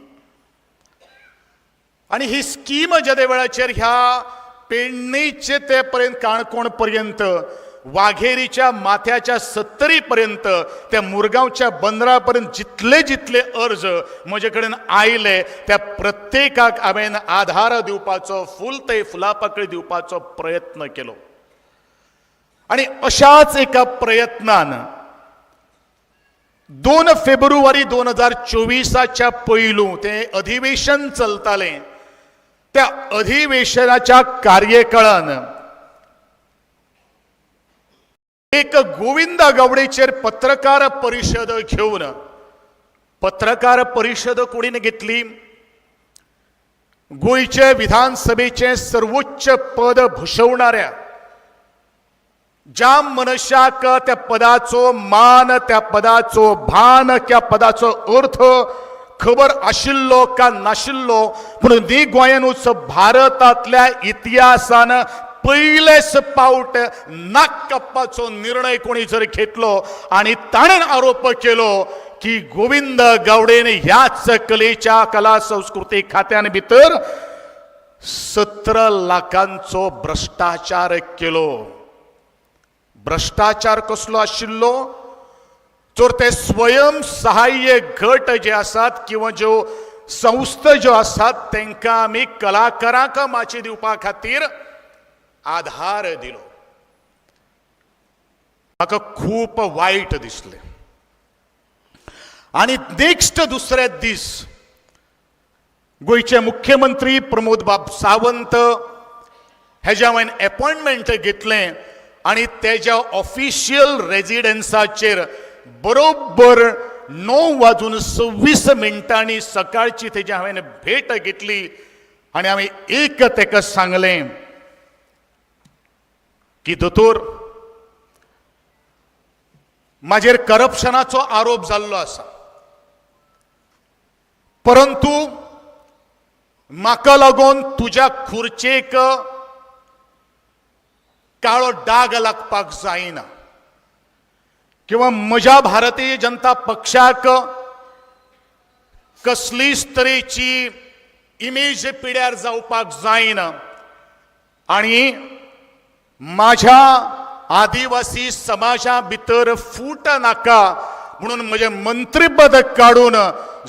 आनी ही स्कीम जेदे वेळाचेर ह्या पेडणेचे ते पर्यंत काणकोण पर्यंत, वाघेरीच्या माथ्याच्या 70 पर्यंत, त्या मुरगांवच्या बंदरा पर्यंत जितले जितले अर्ज म्हजे कडेन आयले त्या प्रत्येकाक हांवें आधार दिवपाचो, फूल ते फुलापाकळी दिवपाचो प्रयत्न केलो. आनी अशाच एका प्रयत्नान 2 फेब्रुवारी 2024 पयलू तें अधिवेशन चलतालें, त्या अधिवेशनाच्या कार्यकाळान एक गोविंदा गावडेचेर पत्रकार परिशद घेवन, पत्रकार परिशद कोणीन घेतली, गोंयचे विधानसभेचें सर्वोच्च पद भूषवणाऱ्या ज्या मनशाक त्या पदाचो मान, त्या पदाचो भान, त्या पदाचो अर्थ खबर आशिल्लो का नाशिल्लो, पूण न्ही गोंयानूच भारतांतल्या इतिहासान पयलेच पावट नाक कापपाचो निर्णय कोणी जर घेतलो आनी ताणें आरोप केलो की गोविंद गावडेन ह्याच कलेच्या कला संस्कृती खात्यान भितर 17 लाखांचो भ्रश्टाचार केलो. भ्रश्टाचार कसलो आशिल्लो? तर ते स्वयं सहाय्य गट जे आसात किंवा ज्यो संस्था ज्यो आसात तांकां आमी कलाकारांक माची दिवपा खातीर आधार दिलो. म्हाका खूब वायट दिसलें. आनी नेक्स्ट दुसरे दीस गोंयचे मुख्यमंत्री प्रमोद बाब सावंत हेज्या हांवें एपॉयंटमेंट घेतलें आनी तेज्या ऑफिशियल रेजिडन्साचेर बरोबर 9:26 सकाळची तेजी हांवें भेट घेतली आनी हांवें एक तेका सांगलें की दोतोर, म्हाजेर करप्शनाचो आरोप जाल्लो आसा, परंतु म्हाका लागून तुज्या खुर्चेक काळो डाग लागपाक जायना किंवा म्हज्या भारतीय जनता पक्षाक कसलीच तरेची इमेज पिड्यार जावपाक जायना आनी माझ्या आदिवासी समाजा भितर फूट नाका म्हणून म्हजें मंत्रीपद काडून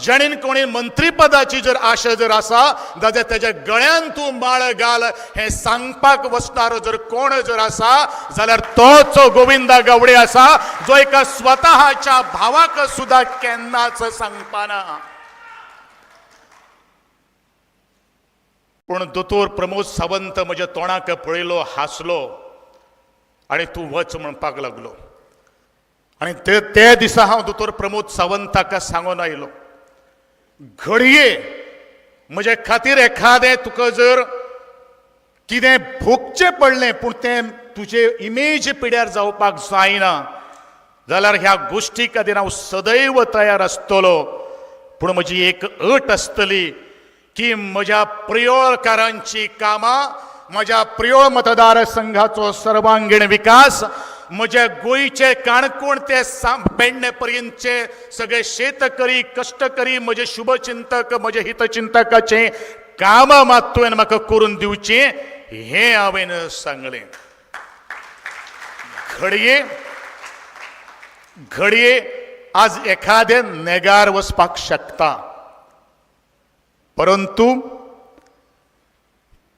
जेणेन कोणी मंत्रीपदाची जर आशा जर आसा जाल्यार तेज्या गळ्यान तूं माळ घाल हें सांगपाक वचणारो जर कोण जर आसा जाल्यार तोच गोविंदा गावडे आसा, जो एका स्वतःच्या भावाक सुद्दां केन्नाच सांगपाना. पूण दोतोर प्रमोद सावंत म्हज्या तोंडाक पळयलो, हांसलो आनी तूं वच म्हणपाक लागलो. आनी ते ते दिसा हांव दोतोर प्रमोद सावंताक सांगून आयलो, घडये म्हजे खातीर एखादें तुका जर कितें भोगचें पडलें पूण तें तुजे इमेज पिड्यार जावपाक जायना जाल्यार ह्या गोश्टी खातीर हांव सदैव तयार आसतलो. पूण म्हजी एक अट आसतली की म्हज्या प्रियोळकारांची कामां, म्हज्या प्रियोळ मतदारसंघाचो सर्वांगीण विकास, म्हज्या गोंयचे काणकोण ते पेडणे पर्यंतचे सगळे शेतकरी कश्टकरी म्हजे शुभचिंतक म्हजे हितचिंतकाचे कामां मात तुवें म्हाका करून दिवचें हें हांवें सांगलें. घडये घडये आज एखादें नेगार वचपाक शकता, परंतु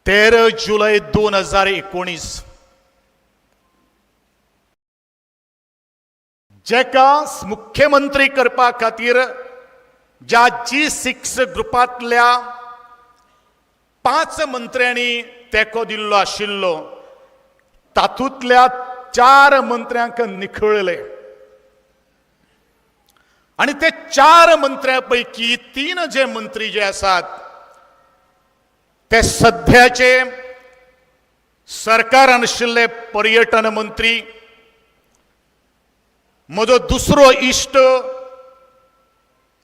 13 जुलय 2019 जेका मुख्यमंत्री करपा खातीर ज्या G6 ग्रुपांतल्या 5 मंत्र्यांनी तेंको दिल्लो आशिल्लो तातूंतल्या 4 मंत्र्यांक निखळले आनी ते 4 मंत्र्यां पैकी 3 जे मंत्री जे आसात ते सध्याचे सरकारान आशिल्ले पर्यटन मंत्री, म्हजो दुसरो इश्ट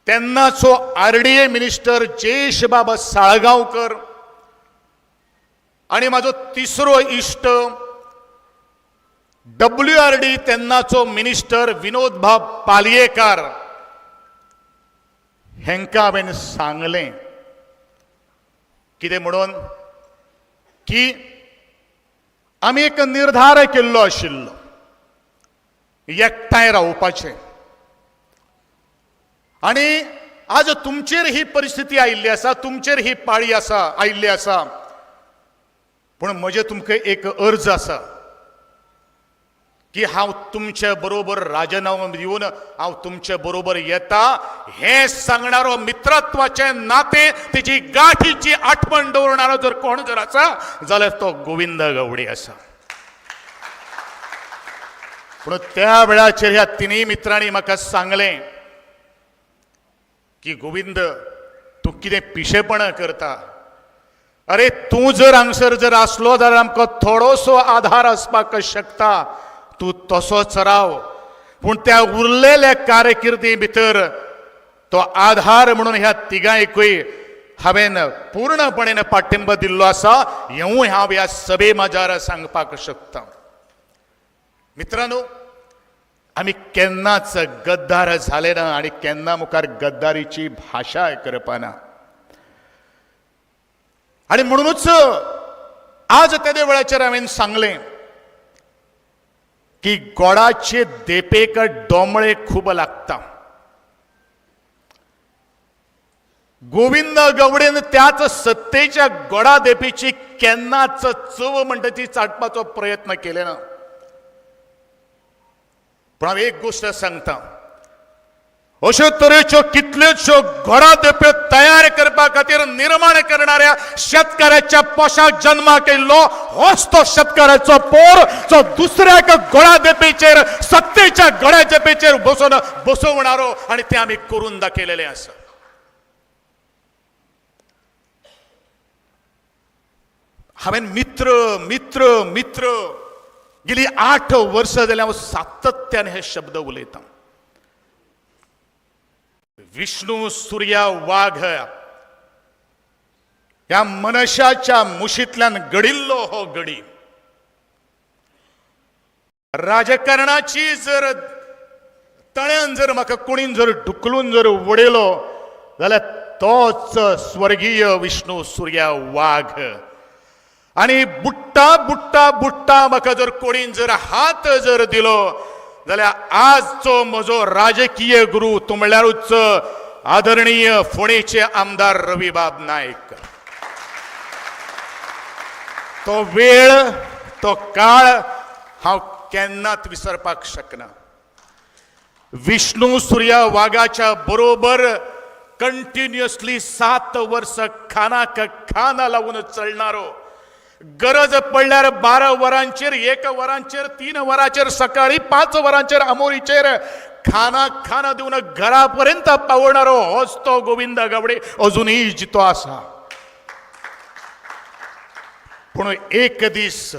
तेन्नाचो RDA minister जयेशबाब साळगांवकर आनी म्हाजो तिसरो इश्ट WRD तेन्नाचो मिनिस्टर विनोदबाब पालयेकार हेंकां हांवें सांगलें कितें म्हणून की आमी एक निर्धार केल्लो आशिल्लो एकठांय रावपाचें आनी आज तुमचेर ही परिस्थिती आयिल्ली आसा, तुमचेर ही पाळी आसा आयिल्ली आसा, पूण म्हजें तुमकां एक अर्ज आसा की हांव तुमचे बरोबर राजिनामो दिवन हांव तुमचे बरोबर येता हें सांगणारो मित्रत्वाचें नातें तेजी गाठीची आठवण दवरणारो जर कोण जर आसा जाल्यार तो गोविंद गावडे आसा. पूण त्या वेळाचेर ह्या तिनूय मित्रांनी म्हाका सांगलें की गोविंद तूं कितें पिशेपणां करता, अरे तूं जर हांगसर जर आसलो जाल्यार आमकां थोडोसो आधार आसपाक शकता, तूं तसोच राव, पूण त्या उरलेल्या कारकिर्दी भितर तो आधार म्हणून ह्या तिगांयकूय हांवें पूर्णपणे पाठिंबो दिल्लो आसा हेंवूय हांव ह्या सभे माजार सांगपाक शकता. मित्रांनो, आमी केन्नाच गद्दार जाले ना आनी केन्ना मुखार गद्दारीची भाशा करपाना. आनी म्हणुनूच आज तेदे वेळाचेर हांवें सांगलें की गोडाचे देपेक दोमळे खूब लागता. गोविंद गवडेन त्याच सत्तेच्या गोडा देपेची केन्नाच चव म्हणटा ती चाटपाचो प्रयत्न केले ना. पूण हांव एक गोश्ट सांगता, अश्यो तरेच्यो कितल्योश्यो गोडा देप्यो तयार करपा खातीर निर्माण करणाऱ्या शेतकाराच्या पोशाक जन्माक येयल्लो होच तो शेतकाराचो पोर जो दुसऱ्याक गोडा देपेचेर सत्तेच्या गोड्या देपेचेर बसोवन बसवणारो, आनी तें आमी करून दाखयलेलें आसा. हांवें मित्र मित्र मित्र गेली 8 वर्सां जाल्यार हांव सातत्यान हे शब्द उलयतां. विष्णू सूर्या वाघ ह्या मनशाच्या मुशींतल्यान घडिल्लो हो गडी. राजकारणाची जर तळ्यान जर म्हाका कोणीन जर ढुकलून जर उडयलो जाल्यार तोच स्वर्गीय विष्णू सूर्या वाघ. आनी बुट्टा बुट्टा बुट्टा म्हाका जर कोणीन जर हात जर दिलो जाल्यार आजचो म्हजो राजकीय गुरू तो म्हणल्यारूच आदरणीय फोंडेचे आमदार रविबाब नायक. तो वेळ तो काळ हांव केन्नाच विसरपाक शकना. विष्णू सूर्या वाघाच्या बरोबर कंटिन्युअसली 7 वर्सां खानाक खाना लावून चलणारो, गरज पडल्यार 12 वरांचेर, 1 वरांचेर, 3 वरांचेर, सकाळी 5 वरांचेर आमोरीचेर खाना खाना दिवन घरा पर्यंत पावणारो होच तो गोविंद गावडे अजुनूय जितो आसा. पूण एक दीस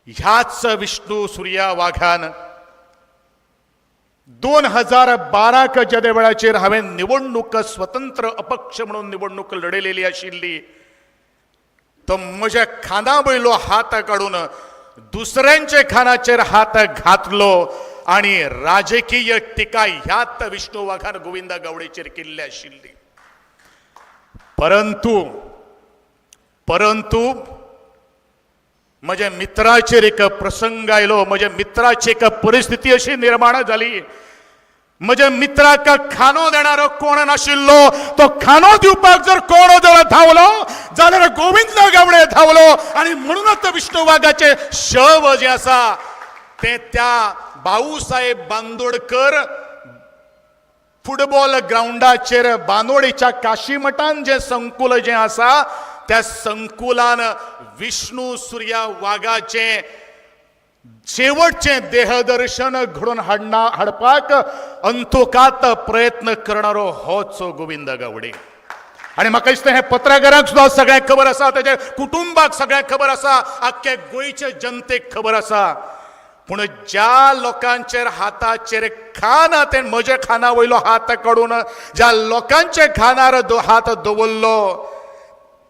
ह्याच विष्णू सूर्या वाघान 2012 जेदे वेळाचेर हांवें निवडणूक स्वतंत्र अपक्ष म्हणून निवडणूक लढयलेली आशिल्ली, तो म्हज्या खांदा वयलो हात काडून दुसऱ्यांच्या खानाचेर हात घातलो आनी राजकीय टिका ह्याच विष्णू वाघान गोविंदा गावडेचेर केल्ली आशिल्ली. परंतु परंतु म्हज्या मित्राचेर एक प्रसंग आयलो, म्हज्या मित्राची एक परिस्थिती अशी निर्माण जाली, म्हज्या मित्राक खानो देणारो कोण नाशिल्लो, तो खानो दिवपाक जर कोण जर धांवलो जाल्यार गोविंद गावडे धांवलो. आनी म्हणूनच विष्णू वाघाचें शव जें आसा तें त्या भाऊसाहेब बांदोडकर फुटबॉल ग्रावंडाचेर बांदोडेच्या काशीमठान जें संकुल जें आसा त्या संकुलान विष्णू सूर्या वाघाचें शेवटचें देहदर्शन घडोवन हाडपाक अंतोकात प्रयत्न करणारो होच गोविंद गावडे. आनी म्हाका दिसता हें पत्रकारांक सुद्दां सगळ्यांक खबर आसा, ताच्या कुटुंबाक सगळ्यांक खबर आसा, आख्खे गोंयचे जनतेक खबर आसा. पूण ज्या लोकांचेर हाताचेर खाना तें म्हज्या खाना वयलो हात काडून ज्या लोकांच्या खानार हात दवरलो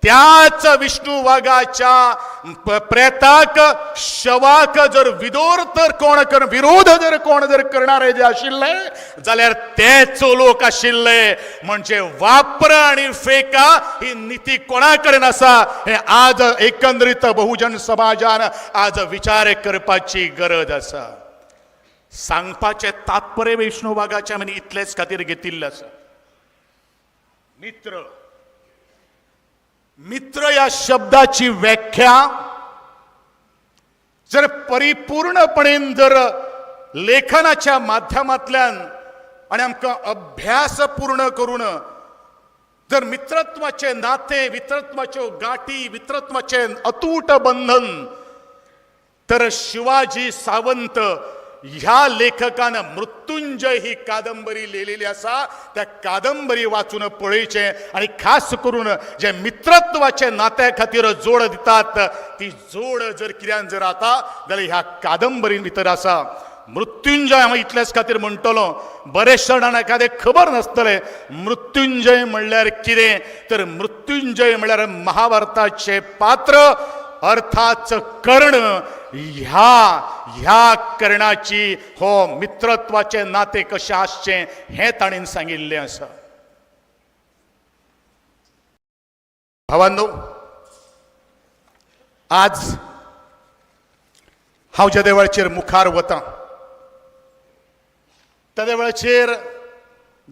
त्याच विष्णू वाघाच्या प्रेताक शवाक जर विदोर तर कोण कर विरोध जर कोण जर करणारे जे आशिल्ले जाल्यार तेच लोक आशिल्ले. म्हणजे वापर आनी फेका ही निती कोणा कडेन आसा हें आज एकंदरीत बहुजन समाजान आज विचार करपाची गरज आसा. सांगपाचें तात्पर्य विष्णू वाघाचें आमी इतलेच खातीर घेतिल्लें आसा. मित्र मित्र ह्या शब्दाची व्याख्या जर परिपूर्णपणेन जर लेखनाच्या माध्यमांतल्यान आनी आमकां अभ्यास पूर्ण करून जर मित्रत्वाचे नाते, मित्रत्वाच्यो गाठी, मित्रत्वाचे अतूट बंधन तर शिवाजी सावंत ह्या लेखकान मृत्युंजय ही कादंबरी लिहिलेली आसा. त्या कादंबरी वाचून पळयचें आनी खास करून जे मित्रत्वाचे नात्या खातीर जोड दितात ती जोड जर कित्यान जर आता जाल्यार ह्या कादंबरीन भितर आसा. मृत्युंजय हांव इतल्याच खातीर म्हणटलो, बरेच जाणांक एखादें खबर नासतलें मृत्युंजय म्हणल्यार कितें, तर मृत्युंजय म्हणल्यार महाभारताचें पात्र अर्थात कर्ण. ह्या ह्या करणाची हो मित्रत्वाचें नातें कशें आसचें हें ताणें सांगिल्लें आसा. भावांनो, आज हांव ज्या देवळाचेर मुखार वतां त्या वेळाचेर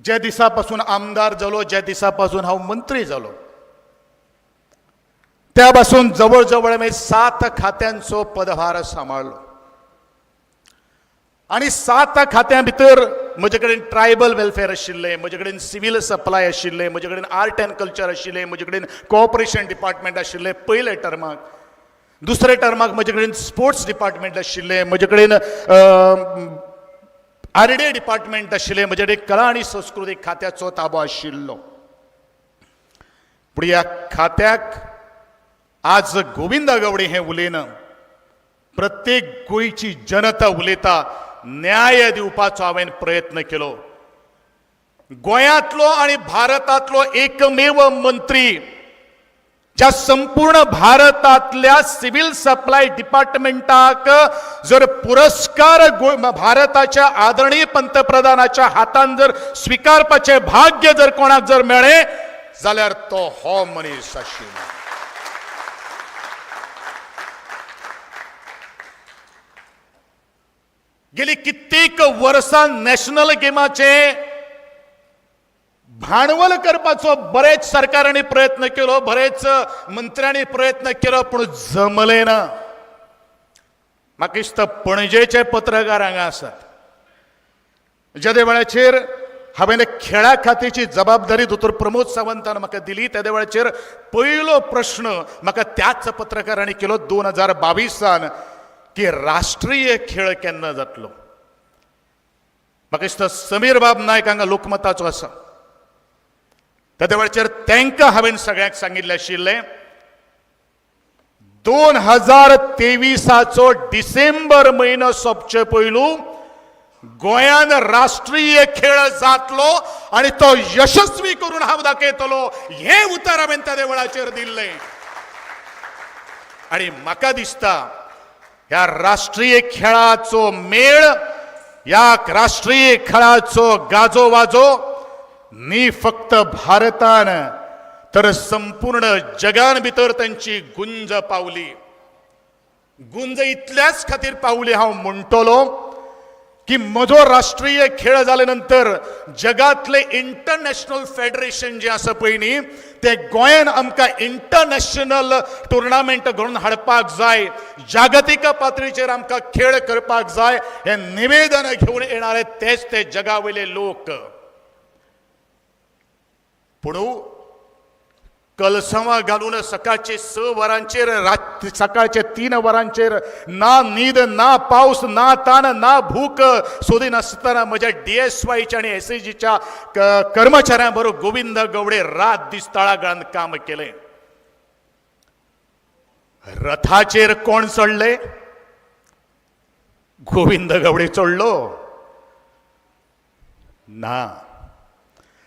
ज्या दिसा पासून आमदार जालो, ज्या दिसा पासून हांव मंत्री जालो, त्या पासून जवळ जवळ हांवें 7 खात्यांचो पदभार सांबाळ्ळो आनी 7 खात्यां भितर म्हजे कडेन ट्रायबल वेलफेअर आशिल्लें, म्हजे कडेन सिवील सप्लाय आशिल्लें, म्हजे कडेन आर्ट अँड कल्चर आशिल्लें, म्हजे कडेन कॉपरेशन डिपार्टमेंट आशिल्लें पयल्या टर्माक, दुसऱ्या टर्माक म्हजे कडेन स्पोर्ट्स डिपार्टमेंट आशिल्लें, म्हजे कडेन आरडीए डिपार्टमेंट आशिल्लें, म्हजे कडेन कला आनी संस्कृतीक खात्याचो ताबो आशिल्लो. पूण ह्या खात्याक आज गोविंदा गावडे हें उलयना, प्रत्येक गोंयची जनता उलयता. न्याय दिवपाचो हांवें प्रयत्न केलो. गोंयांतलो आनी भारतांतलो एकमेव मंत्री ज्या संपूर्ण भारतांतल्या सिव्हिल सप्लाय डिपार्टमेंटाक जर पुरस्कार भारताच्या आदरणीय पंतप्रधानाच्या हातान जर स्विकारपाचें भाग्य जर कोणाक जर मेळ्ळें जाल्यार तो हो मनीस आशिल्लो. गेली कित्येक वर्सां नॅशनल गेमाचे भांडवल करपाचो बरेच सरकारांनी प्रयत्न केलो, बरेच मंत्र्यांनी प्रयत्न केलो, पूण जमले ना. म्हाका दिसता पणजेचे पत्रकार हांगा आसात. जेदे वेळाचेर हांवें खेळा खात्याची जबाबदारी दोतोर प्रमोद सावंतान म्हाका दिली, तेदे वेळाचेर पयलो प्रश्न म्हाका त्याच पत्रकारांनी केलो 2022 की राष्ट्रीय खेळ केन्ना जातलो. म्हाका दिसता समीर बाब नायक हांगा लोकमताचो आसा. तेदे वेळाचेर तांकां हांवें सगळ्यांक सांगिल्लें आशिल्लें 2023 डिसेंबर म्हयनो सोंपचे पयलू गोंयान राष्ट्रीय खेळ जातलो आनी तो यशस्वी करून हांव दाखयतलो हें उतर हांवें त्या वेळाचेर दिल्लें. आनी म्हाका दिसता ह्या राष्ट्रीय खेळाचो मेळ, ह्या राष्ट्रीय खेळाचो गाजो वाजो न्ही फक्त भारतान तर संपूर्ण जगान भितर तांची गुंज पावली. गुंज इतल्याच खातीर पावली हांव म्हणटलो की म्हजो राष्ट्रीय खेळ जाले नंतर जगातले इंटरनॅशनल फेडरेशन जे आसा पळय न्ही ते गोंयान आमकां इंटरनॅशनल टुर्नामेंट घडोवन हाडपाक जाय, जागतीक पातळीचेर आमकां खेळ करपाक जाय हें निवेदन घेवन येणारे तेच ते जगा वयले लोक. पूण कलसवां घालून सकाळचे 6 वरांचेर, रात सकाळचे 3 वरांचेर ना न्हीद ना पावस ना तान ना भूक सोदिनासतना म्हज्या डीएसवायच्या आनी एसएजीच्या कर्मचाऱ्यां बरोबर गोविंद गवडे रात दीस तळागाळान काम केलें. रथाचेर कोण चडले? गोविंद गवडे चडलो ना.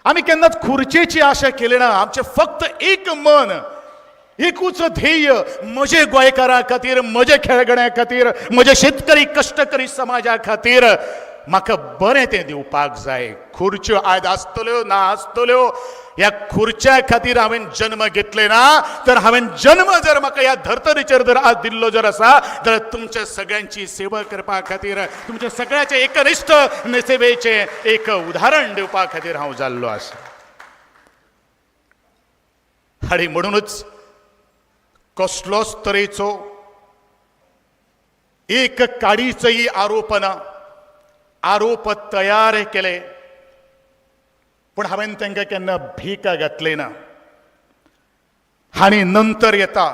आमी केन्नाच खुर्चेची आशा केली ना. आमचें फक्त एक मन, एकूच ध्येय, म्हजे गोंयकारां खातीर, म्हजे खेळगड्यां खातीर, म्हजे शेतकरी कश्टकरी समाजा खातीर म्हाका बरें तें दिवपाक जाय. खुर्च्यो आयज आसतल्यो ना आसतल्यो, ह्या खुर्च्या खातीर हांवें जन्म घेतले ना, तर हांवें जन्म जर म्हाका ह्या धर्तरेचेर जर आज दिल्लो जर आसा जाल्यार तुमच्या सगळ्यांची सेवा करपा खातीर, तुमच्या सगळ्याचे एकनिश्ठ सेवेचें एक उदाहरण दिवपा खातीर हांव जाल्लो आसा. आनी म्हणूनच कसलोच तरेचो एक काडीचोय आरोप ना. आरोप तयार केले पूण हांवें तांकां केन्ना भीक घातली ना. आनी नंतर येता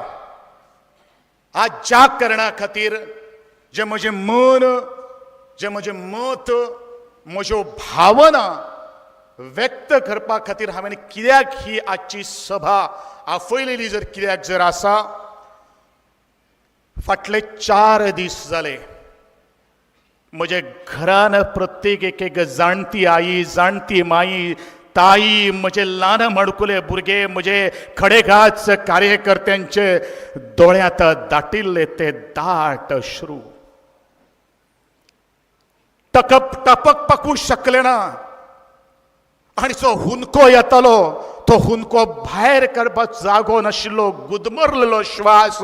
आज ज्या कारणा खातीर जें म्हजें मन, जें म्हजें मत, म्हज्यो भावना व्यक्त करपा खातीर हांवें कित्याक ही आजची सभा आफयलेली जर कित्याक जर आसा, फाटले 4 दीस जाले म्हजे घरान प्रत्येक एक एक जाणटी आई, जाणटी माई, ताई, म्हजे ल्हान माणकुले भुरगे, म्हजे खडेगाच कार्यकर्त्यांचे दोळ्यांत दाटिल्ले ते दाट अश्रू. टकप टपक पकू शकले ना आनी जो हुंदको येतालो तो हुंदको भायर काडपाक जागो नाशिल्लो, गुदमरलेलो श्वास,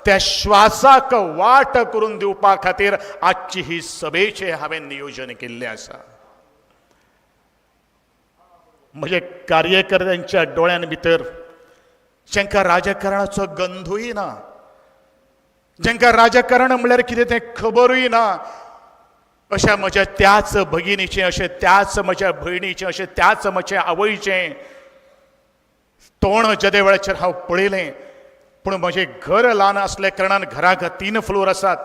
त्या श्वासाक वाट करून दिवपा खातीर आजची ही सभेचें हांवें नियोजन केल्लें आसा. म्हजे कार्यकर्त्यांच्या दोळ्यां भितर, जांकां राजकारणाचो गंधूय ना, जांकां राजकारण म्हणल्यार कितें तें खबरूय ना, अशा म्हज्या त्याच भगिनीचें, अशें त्याच म्हज्या भयणीचें, अशें त्याच म्हज्या आवयचें तोंड जेदे वेळाचेर हांव पळयलें. पूण म्हजें घर ल्हान आसल्या कारणान घराक 3 फ्लोर आसात,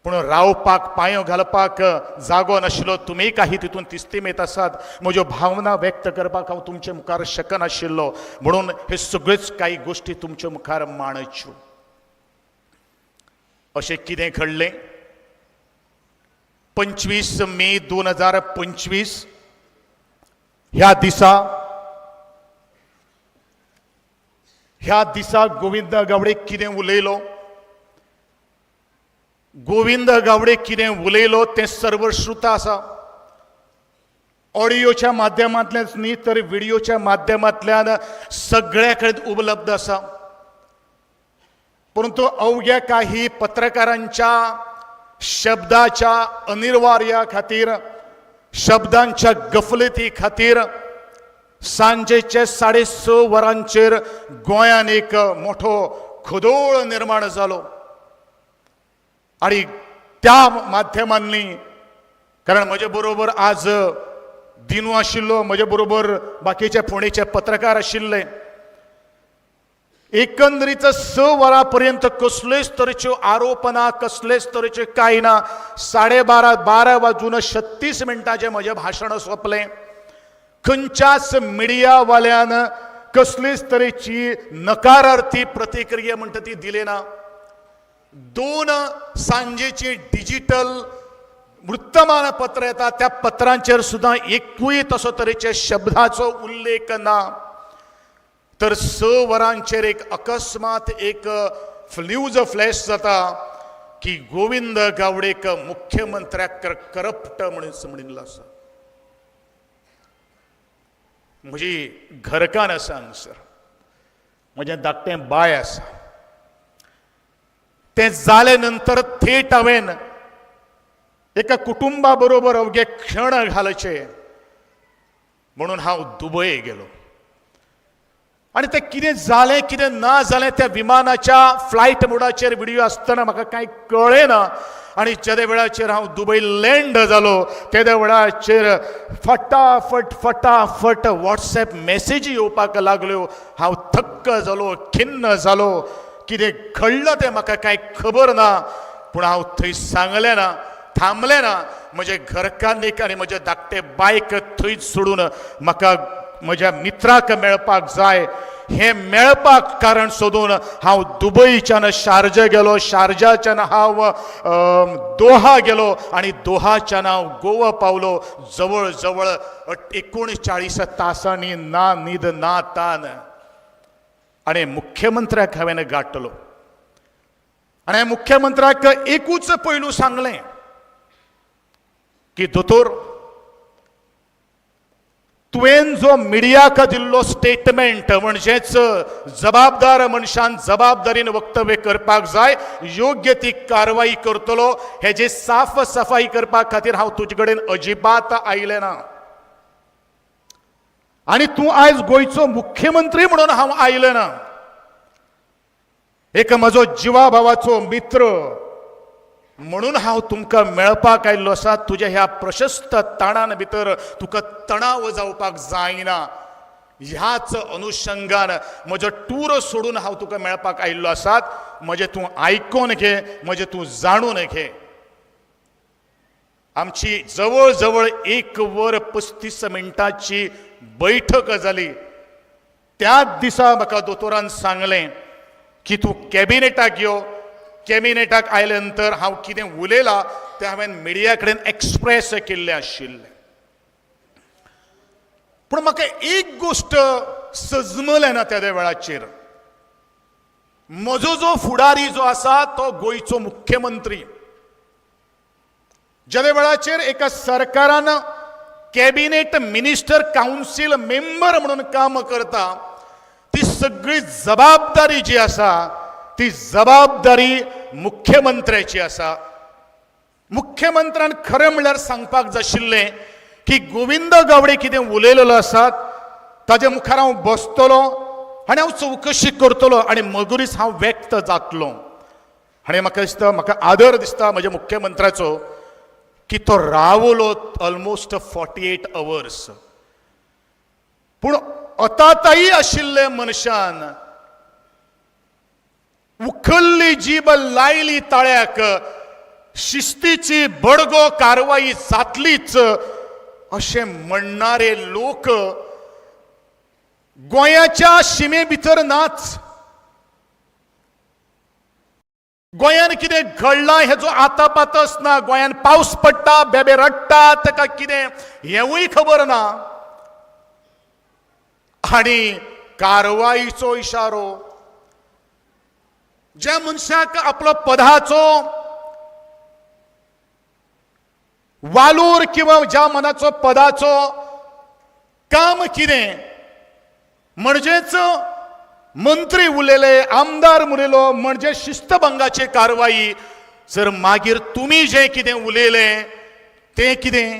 पूण रावपाक पांयो घालपाक जागो नाशिल्लो. तुमी काही तितून तिस्तीमेत आसात. म्हज्यो भावना व्यक्त करपाक हांव तुमचे मुखार शकनाशिल्लो, म्हणून हे सगळ्योच काही गोश्टी तुमचे मुखार मांडच्यो. अशें कितें घडलें? 25 मे 2025 ह्या दिसा, ह्या दिसा गोविंद गावडे कितें उलयलो, गोविंद गावडे कितें उलयलो तें सर्वश्रुत आसा. ऑडियोच्या माध्यमांतल्यान न्ही तर व्हिडियोच्या माध्यमांतल्यान सगळ्या कडेन उपलब्ध आसा. परंतु अवघ्या काही पत्रकारांच्या शब्दाच्या अनिर्वार्या खातीर, शब्दांच्या गफलती खातीर सांजेचे 6:30 वरांचेर गोंयान एक मोठो खदोळ निर्माण जालो. आनी त्या माध्यमांनी, कारण म्हजे बरोबर आज दिनू आशिल्लो, म्हजे बरोबर बाकीचे फोंडेचे पत्रकार आशिल्ले, एकंदरीत 6 वरां पर्यंत कसलेच तरेच्यो आरोप ना, कसलेच तरेचे कांय ना. 12:30, 12 वाजून 36 मिनटांचें म्हजें भाशण सोंपलें. खंयच्याच मिडियावाल्यान कसलीच तरेची नकारार्थी प्रतिक्रिया म्हणटा ती दिली ना. 2 सांजेची डिजिटल वृत्तमानपत्र येता, त्या पत्रांचेर सुद्दां एकूय तसो तरेचे शब्दाचो उल्लेख ना. तर 6 वरांचेर एक अकस्मात एक न्यूज फ्लॅश जाता की गोविंद गावडेक मुख्यमंत्र्याक करप्ट म्हणून म्हणिल्लो आसा. म्हजी घरकान्न आसा हांगसर, म्हजें धाकटें बाय आसा. तें जाले नंतर थेट हांवें एका कुटुंबा बरोबर अवघे क्षण घालचे म्हणून हांव दुबय गेलो. आनी तें कितें जालें कितें ना जालें त्या विमानाच्या फ्लायट मोडाचेर व्हिडियो आसतना म्हाका कांय कळ्ळें ना. आनी जेदे वेळाचेर हांव दुबय लँड जालो तेदे वेळाचेर फटाफट फटाफट वॉट्सएप मॅसेजी येवपाक लागल्यो. हांव थक्क जालो, खिन्न जालो. कितें घडलां तें म्हाका कांय खबर ना, पूण हांव थंय सांगलें ना, थांबलें ना. म्हजे घरकान्नीक आनी म्हजे धाकटे बायक थंयच सोडून म्हाका म्हज्या मित्राक मेळपाक जाय. हें मेळपाक कारण सोदून हांव दुबयच्यान शारजा गेलो, शारजाच्यान हांव दोहा गेलो आनी दोहाच्यान हांव गोवा पावलो. जवळ जवळ 39 तासांनी ना न्हीद ना तान. आनी मुख्यमंत्र्याक हांवें गांठलो आनी मुख्यमंत्र्याक एकूच पयलू सांगलें की दोतोर, तुवें जो मिडियाक दिल्लो स्टेटमेंट म्हणजेच जबाबदार मनशान जबाबदारीन वक्तव्य करपाक जाय, योग्य ती कारवाई करतलो, हेजे साफ सफाई करपा खातीर हांव तुजे कडेन अजिबात आयलें ना. आनी तूं आयज गोंयचो मुख्यमंत्री म्हणून हांव आयलें ना. एक म्हजो जिवा भावाचो मित्र म्हणून हांव तुमकां मेळपाक आयिल्लो आसा. तुज्या ह्या प्रशस्त ताणान भितर तुका तणाव जावपाक जायना, ह्याच अनुशंगान म्हजो टूर सोडून हांव तुका मेळपाक आयिल्लो आसात. म्हजें तूं आयकोन घे, म्हजें तूं जाणून घे. आमची जवळ जवळ 1 वर 35 मिनटांची बैठक जाली. त्याच दिसा म्हाका दोतोरान सांगलें की तूं कॅबिनेटाक यो. कॅबिनेटाक आयले नंतर हांव कितें उलयलां तें हांवें मिडिया कडेन एक्सप्रेस केल्लें आशिल्लें. पूण म्हाका एक गोश्ट सजमलें ना त्या वेळाचेर. म्हजो जो फुडारी जो आसा तो गोंयचो मुख्यमंत्री, ज्या वेळाचेर एका सरकारान कॅबिनेट मिनिस्टर कावन्सील मेंबर म्हणून काम करता, ती सगळी जबाबदारी जी आसा ती जबाबदारी मुख्यमंत्र्याची आसा. मुख्यमंत्र्यान खरें म्हणल्यार सांगपाक जाय आशिल्लें की गोविंद गावडे कितें उलयलेलो आसा ताजे मुखार हांव बसतलो आनी हांव चवकशी करतलो आनी मगुरीच हांव व्यक्त जातलो. आनी म्हाका दिसता, म्हाका आदर दिसता म्हज्या मुख्यमंत्र्याचो की तो रावलो ऑलमोस्ट 48 अवर्स. पूण अताताई आशिल्ले मनशान उखल्ली जीब लायली ताळ्याक, शिस्तीची बडगो कारवाई जातलीच अशें म्हणणारे लोक गोंयाच्या शिमे भितर नाच. गोंयान कितें घडलां हेजो आतापातच ना. गोंयान पावस पडटा, बेबे रडटा, ताका कितें हेंवूय खबर ना. आनी कारवाईचो इशारो, ज्या मनशाक आपलो पदाचो वालोर किंवा ज्या मनाचो पदाचो काम कितें म्हणजेच मंत्री उलयले, आमदार उलयलो म्हणजे शिस्तभंगाची कारवाई. जर मागीर तुमी जें कितें उलयलें तें कितें,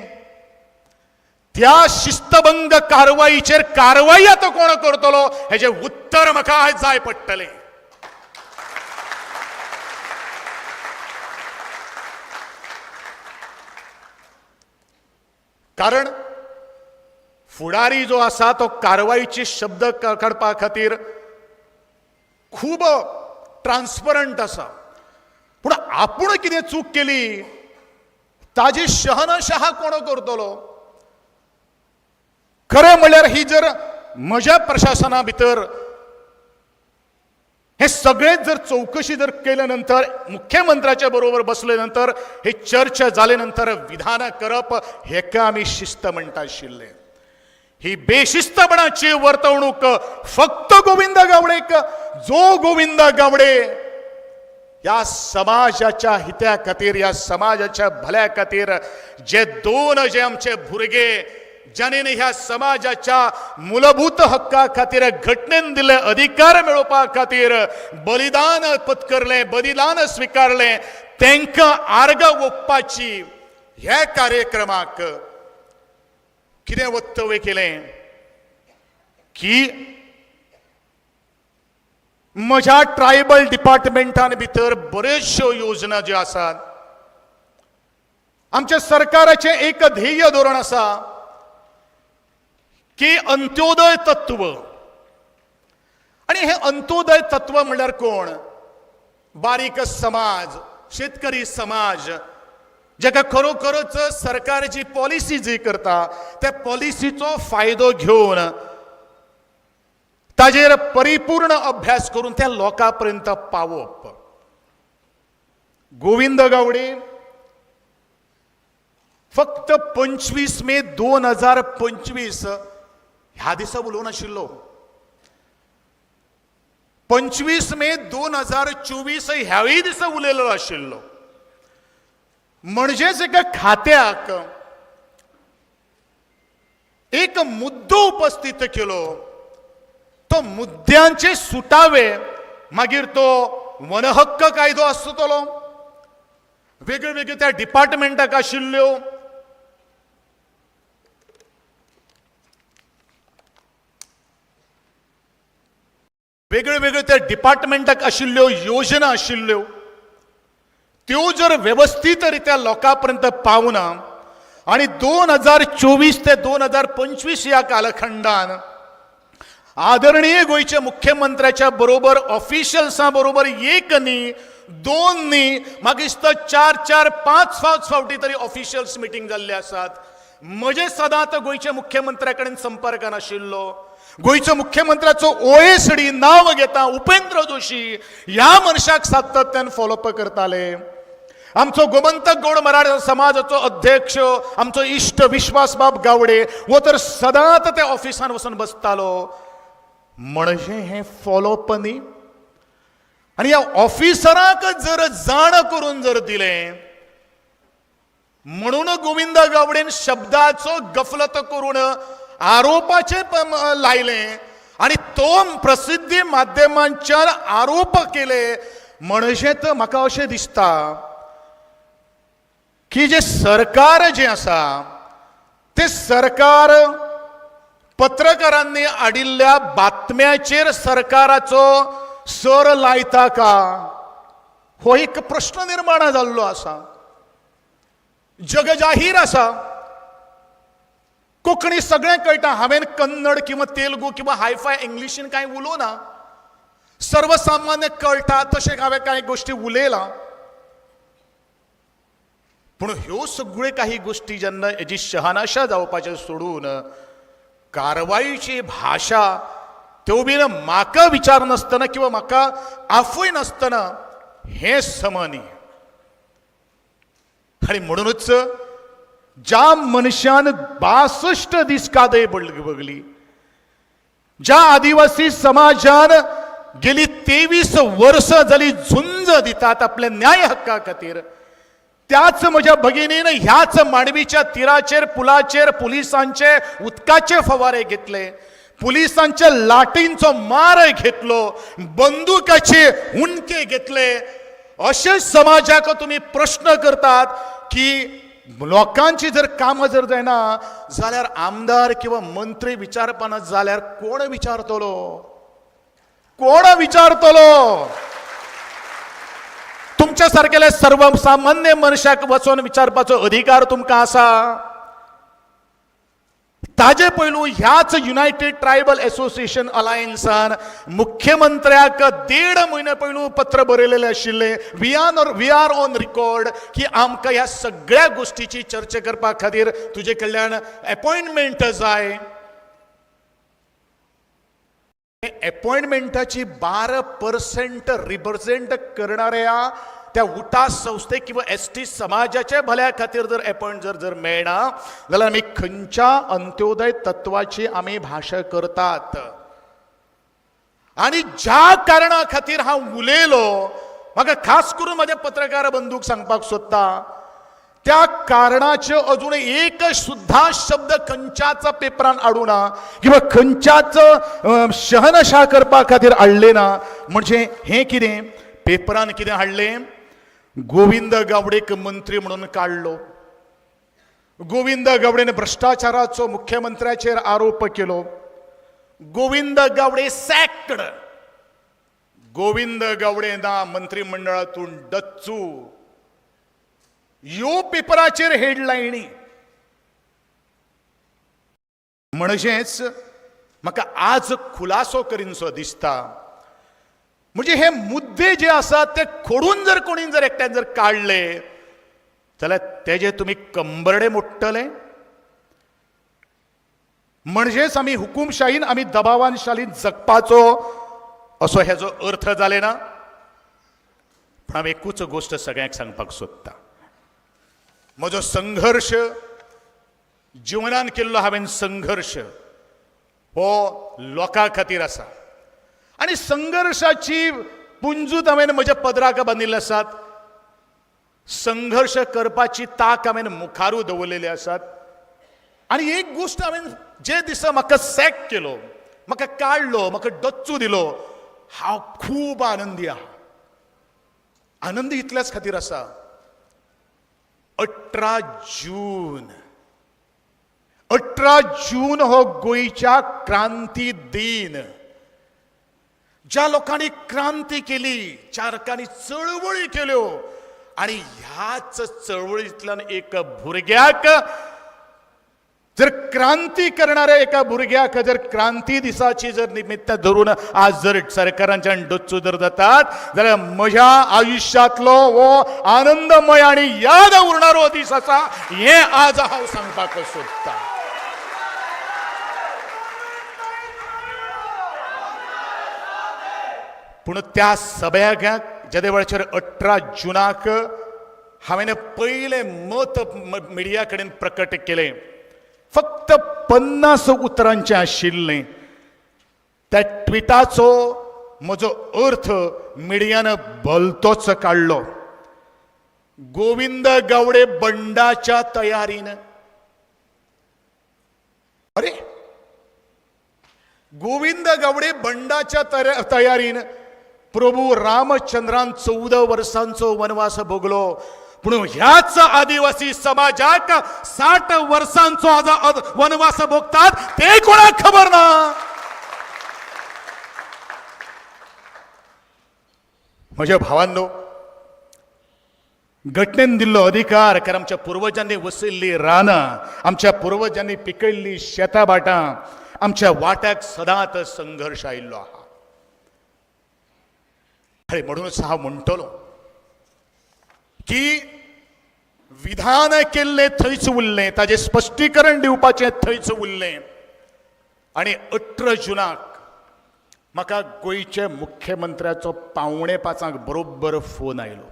त्या शिस्तभंग कारवाईचेर कारवाई आतां कोण करतलो हेजें उत्तर म्हाका आयज जाय पडटलें. कारण फुडारी जो आसा तो कारवाईचे शब्द काडपा खातीर खूब ट्रान्सपरंट आसा, पूण आपूण कितें चूक केली ताजी शहनशहा कोण करतलो? खरें म्हणल्यार ही जर म्हज्या प्रशासना भितर हे सगळेच जर चवकशी जर केल्या नंतर, मुख्यमंत्र्याच्या बरोबर बसले नंतर, हे चर्चा जाले नंतर विधानां करप हेका आमी शिस्त म्हणटा आशिल्ले. ही बेशिस्तपणाची वर्तवणूक फक्त गोविंद गावडेक, जो गोविंद गावडे ह्या समाजाच्या हित्या खातीर, ह्या समाजाच्या भल्या खातीर जे दोन जे आमचे भुरगे ज्यांनी ह्या समाजाच्या मूलभूत हक्का खातीर घटनेन दिल्ले अधिकार मेळोवपा खातीर बलिदान पत्करलें, बलिदान स्विकारलें, तांकां आर्गां ओंपपाची ह्या कार्यक्रमाक कितें वक्तव्य केलें की म्हज्या ट्रायबल डिपार्टमेंटान भितर बऱ्योचश्यो योजना ज्यो आसात, आमच्या सरकाराचें एक ध्येय धोरण आसा की अंत्योदय तत्व. आनी हें अंत्योदय तत्व म्हणल्यार कोण? बारीक समाज, शेतकरी समाज, जेका खरोखरच सरकार जी पॉलिसी जी करता त्या पॉलिसीचो फायदो घेवन ताजेर परिपूर्ण अभ्यास करून त्या लोकां पर्यंत पावोवप. गोविंद गावडे फक्त 25 मे 2025 ह्या दिसा उलोवंक नाशिल्लो, 25 मे 2024 ह्याय दिसा उलयलेलो आशिल्लो. म्हणजेच एका खात्याक एक मुद्दो उपस्थित केलो, तो मुद्द्यांचे सुटावे, मागीर तो वनहक्क कायदो आसतलो, वेगळे वेगळे त्या डिपार्टमेंटाक आशिल्ल्यो वेगळे वेगळे त्या डिपार्टमेंटाक आशिल्ल्यो योजना आशिल्ल्यो, त्यो जर वेवस्थीत रित्या लोकां पर्यंत पावना आनी 2024 ते 2025 ह्या कालखंडान आदरणीय गोंयच्या मुख्यमंत्र्याच्या बरोबर ऑफिशियल्सां बरोबर एक न्ही, दोन न्ही, म्हाका दिसता 4 4 5 5 फावटी तरी ऑफिशियल्स मिटींग जाल्ले आसात. म्हजे सदांच गोंयच्या मुख्यमंत्र्या कडेन संपर्कान आशिल्लो, गोंयच्या मुख्यमंत्र्याचो OSD नांव घेता उपेंद्र जोशी ह्या मनशाक सातत्यान फॉलोअप करताले. आमचो गोमंतक गौड मराठा समाजाचो अध्यक्ष आमचो इश्ट विश्वासबाब गावडे हो तर सदांच त्या ऑफिसान वचून बसतालो. म्हणजे हें फॉलोअप न्ही. आनी ह्या ऑफिसराक जर जाण करून जर दिलें म्हणून गोविंद गावडेन शब्दाचो गफलत करून आरोपाचे लायले आनी तो प्रसिद्धी माध्यमांच्यान आरोप केले. म्हणजे तर म्हाका अशें दिसता की जे सरकार जें आसा तें सरकार पत्रकारांनी हाडिल्ल्या बातम्याचेर सरकाराचो सर लायता का हो एक प्रश्न निर्माण जाल्लो आसा. जग जाहीर आसा, कोंकणी सगळें कळटा. हांवें कन्नड किंवा तेलुगू किंवा हायफाय इंग्लिशीन कांय उलोवना, सर्वसामान्य कळटा तशें हांवें कांय गोश्टी उलयलां. पूण ह्यो सगळ्यो काही गोश्टी जेन्ना हेजी शहानाशा जावपाचें सोडून कारवाईची भाशा त्यो बीन म्हाका विचार नासतना किंवा म्हाका आफय नासतना हें सम न्ही. आनी म्हणूनच ज्या मनशान 62 दीस कादय बगली, ज्या आदिवासी समाजान गेली 23 वर्सां जाली झुंज दितात आपल्या न्याय हक्का खातीर, त्याच म्हज्या भगिनीन ह्याच मांडवीच्या तिराचेर पुलाचेर पुलिसांचे उदकाचे फवारे घेतले, पुलिसांच्या लाटींचो मार घेतलो, बंदुकाचे हुंडके घेतले. अशे समाजाक तुमी प्रश्न करतात की लोकांची जर कामां जर जायना जाल्यार आमदार किंवा मंत्री विचारपाना जाल्यार कोण विचारतलो? कोण विचारतलो? तुमच्या सारकेल्या सर्वसामान्य मनशाक वचोन विचारपाचो अधिकार तुमकां आसा. ताजे पयलू ह्याच युनायटेड ट्रायबल एसोसिएशन अलायन्सान मुख्यमंत्र्याक 1.5 म्हयने पयलू पत्र बरयलेलें आशिल्लें, we are on record की आमकां ह्या सगळ्या गोश्टीची चर्चा करपा खातीर तुजे कडल्यान एपॉयंटमेंट जाय. एपॉयंटमेंटाची 12% रिप्रेझेंट करणाऱ्या त्या उटा संस्थे किंवा एस टी समाजाच्या भल्या खातीर जर एपॉयंट जर जर मेळना जाल्यार आमी खंयच्या अंत्योदय तत्वाची आमी भाशा करतात. आनी ज्या कारणा खातीर हांव उलयलो, म्हाका खास करून म्हज्या पत्रकार बंधूक सांगपाक सोदता, त्या कारणाचे अजून एक सुद्धा शब्द खंयच्याच पेपरान हाडूना किंवा खंयच्याच शहनशा करपा खातीर हाडले ना. म्हणजे हें कितें पेपरान कितें हाडलें, गोविंद गावडेक मंत्री म्हणून काडलो, गोविंद गावडेन भ्रश्टाचाराचो मुख्यमंत्र्याचेर आरोप केलो, गोविंद गावडे सॅक्ड, गोविंद गावडे ना मंत्रिमंडळातून डच्चू, ह्यो पेपराचेर हेडलायनी. म्हणजेच म्हाका आज खुलासो करीनसो दिसता. म्हणजे हे मुद्दे जे आसात ते खोडून जर कोणी जर एकट्यान जर काडले जाल्यार तेजे तुमी कंबरडे मोडटले. म्हणजेच आमी हुकुमशाहीन आमी दबावानशालीन जगपाचो असो हेजो अर्थ जाले ना. पूण हांव एकूच गोश्ट सगळ्यांक सांगपाक सोदता, म्हजो संघर्श जिवनान केल्लो हांवें संघर्श हो लोकां खातीर आसा आनी संघर्शाची पुंजूत हांवें म्हज्या पदराक बांदिल्ले आसात, संघर्श करपाची ताक हांवें मुखारू दवरलेली आसात. आनी एक गोश्ट हांवें जे दिसा म्हाका सॅक केलो, म्हाका काडलो, म्हाका डच्चू दिलो, हांव खूब आनंदी आहा. आनंदी इतल्याच खातीर आसा, 18 जून हो गोंयच्या क्रांती दिन. ज्या लोकांनी क्रांती केली, ज्या लोकांनी चळवळी केल्यो आनी ह्याच चळवळींतल्यान एक भुरग्याक जर क्रांती करणाऱ्या एका भुरग्याक जर क्रांती दिसाची जर निमित्त धरून आज जर सरकारांच्यान डच्चू जर जातात जाल्यार म्हज्या आयुश्यांतलो हो आनंदमय आनी याद उरणारो दीस आसा हें आज हांव सांगपाक सोदतां. पूण त्या सभ्याक जेदे वेळाचेर 18 जुनाक हांवें पयलें मत मिडिया कडेन प्रकट केलें, फक्त 50 उतरांचें आशिल्लें. त्या ट्विटाचो म्हजो अर्थ मिडियान भलतोच काडलो. गोविंद गावडे बंडाच्या तयारीन. अरे, गोविंद गावडे बंडाच्या तयारीन. प्रभू रामचंद्रान 14 वर्सांचो वनवास भोगलो, पूण ह्याच आदिवासी समाजाक 60 वर्सांचो आज वनवास भोगतात ते कोणाक खबर ना. म्हज्या भावांनो, घटनेन दिल्लो अधिकार, कारण आमच्या पुर्वजांनी वसयल्ली रानां, आमच्या पुर्वजांनी पिकयल्ली शेतां भाटां, आमच्या वाट्याक सदांच संघर्श आयिल्लो आहा. आनी म्हणूनच हांव म्हणटलो की विधान केल्लें थंयच उरलें, ताजें स्पश्टीकरण दिवपाचें थंयच उरलें. आनी 18 जुनाक म्हाका गोंयच्या मुख्यमंत्र्याचो 4:45 बरोबर फोन आयलो.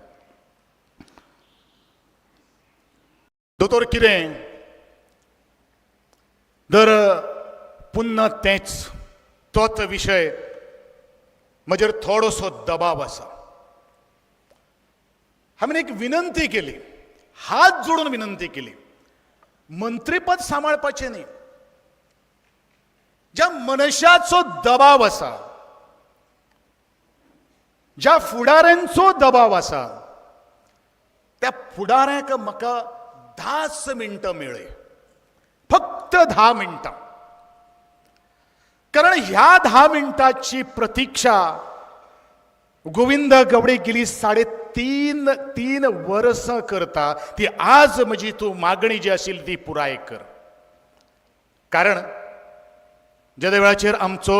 दोतोर, कितें दर पुन्हा तेंच तोच विशय, म्हजेर थोडोसो दबाव आसा. हांवें एक विनंती केली, हात जोडून विनंती केली, मंत्रीपद सांबाळपाचें न्ही, ज्या मनशाचो दबाव आसा, ज्या फुडाऱ्यांचो दबाव आसा, त्या फुडाऱ्याक म्हाका 10 मिनटां मेळय, फक्त 10 मिनटां. कारण ह्या 10 मिनटाची प्रतिक्षा गोविंद गवडे गेली 3.5 वर्सां करता. ती आज म्हजी तूं मागणी जी आशिल्ली ती पुराय कर. कारण जेद्या वेळाचेर आमचो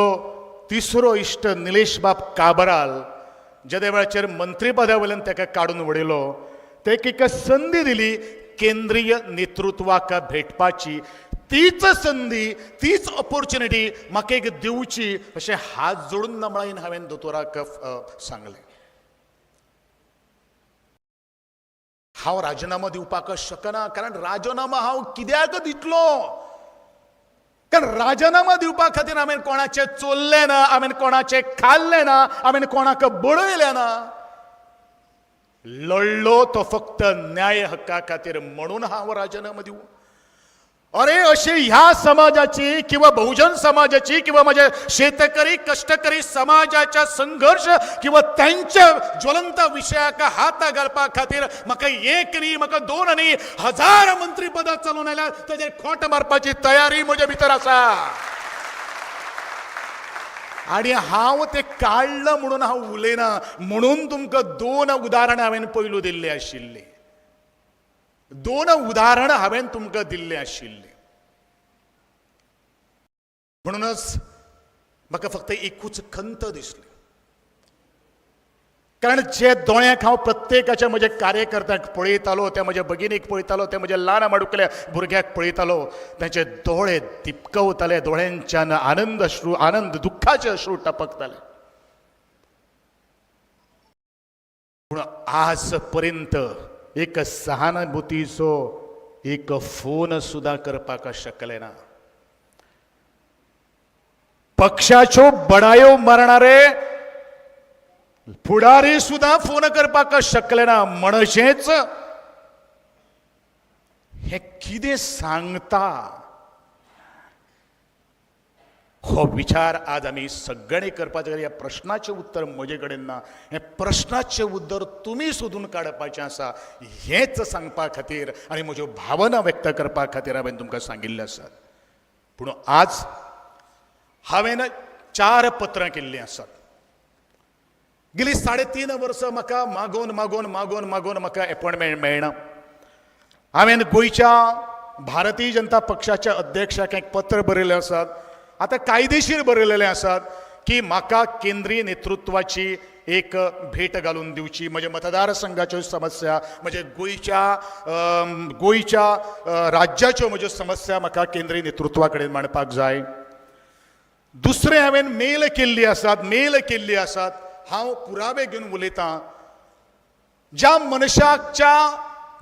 तिसरो इश्ट निलेश बाब काबराल जेद्या वेळाचेर मंत्रीपदा वयल्यान ताका काडून उडयलो, तेका एक संदी दिली केंद्रीय नेतृत्वाक भेटपाची. तीच संदी, तीच ऑपॉर्च्युनिटी म्हाका एक दिवची अशें हात जोडून नमळायेन हांवें दोतोराक सांगलें. हांव राजिनामो दिवपाक शकना, कारण राजिनामो हांव कित्याक दितलो? कारण राजिनामो दिवपा खातीर हांवें कोणाचें चोरलें ना, हांवें कोणाचें खाल्लें ना, हांवें कोणाक बडयलें ना. लढलो तो फक्त न्याय हक्का खातीर, म्हणून हांव राजिनामो दिवं? अरे, अशी ह्या समाजाची किंवा बहुजन समाजाची किंवा माझ्या शेतकरी कष्टकरी समाजाच्या संघर्ष किंवा त्यांच्या ज्वलंत विशयाक हात घालपा खातीर म्हाका एक न्ही, म्हाका 2 न्ही, 1000 मंत्रीपदां चलोवन आयल्यार ताजेर खोट मारपाची तयारी म्हजे भितर आसा. आनी हांव ते काडलं म्हणून हांव उलयना, म्हणून तुमकां 2 उदाहरणां हांवें पयलू दिल्लीं आशिल्लीं. 2 उदाहरणां हांवें तुमकां दिल्लीं आशिल्लीं. म्हणूनच म्हाका फक्त एकूच खंत दिसली, कारण जे दोळ्यांक हांव प्रत्येकाच्या म्हज्या कार्यकर्त्यांक पळयतालो, त्या म्हज्या भगिनीक पळयतालो, त्या म्हज्या ल्हान माडुकल्या भुरग्याक पळयतालो, तांचे दोळे दिपकवताले, दोळ्यांच्यान आनंद अश्रू, आनंद दुख्खाचे अश्रू टपकताले. पूण आज पर्यंत एक सहानुभूतीचो एक फोन सुद्दां करपाक शकले ना. पक्षाच्यो बडायो मारणारे फुडारी सुद्दां फोन करपाक शकले ना. म्हणजेच हे कितें सांगता हो विचार आज आमी सगळ्यांनी करपाचें. ह्या प्रश्नाचें उत्तर म्हजे कडेन ना, हें प्रश्नाचें उत्तर तुमी सोदून काडपाचें आसा. हेंच सांगपा खातीर आनी म्हज्यो भावना व्यक्त करपा खातीर हांवें तुमकां सांगिल्लें आसात. पूण आज हांवें 4 पत्रां केल्लीं आसात. गेली 3.5 वर्सां म्हाका मागोवन मागोवन मागोवन मागोवन म्हाका एपॉयंटमेंट मेळना. हांवें गोंयच्या भारतीय जनता पक्षाच्या अध्यक्षाक एक पत्र बरयलें आसात, आतां कायदेशीर बरयलेलें आसात की म्हाका केंद्रीय नेतृत्वाची एक भेट घालून दिवची. म्हज्या मतदारसंघाच्यो समस्या, म्हज्या गोंयच्या राज्याच्यो म्हज्यो समस्या म्हाका केंद्रीय नेतृत्वा कडेन मांडपाक जाय. दुसरें हांवें मेल केल्ली आसात, हांव पुरावे घेवन उलयतां. ज्या मनशाच्या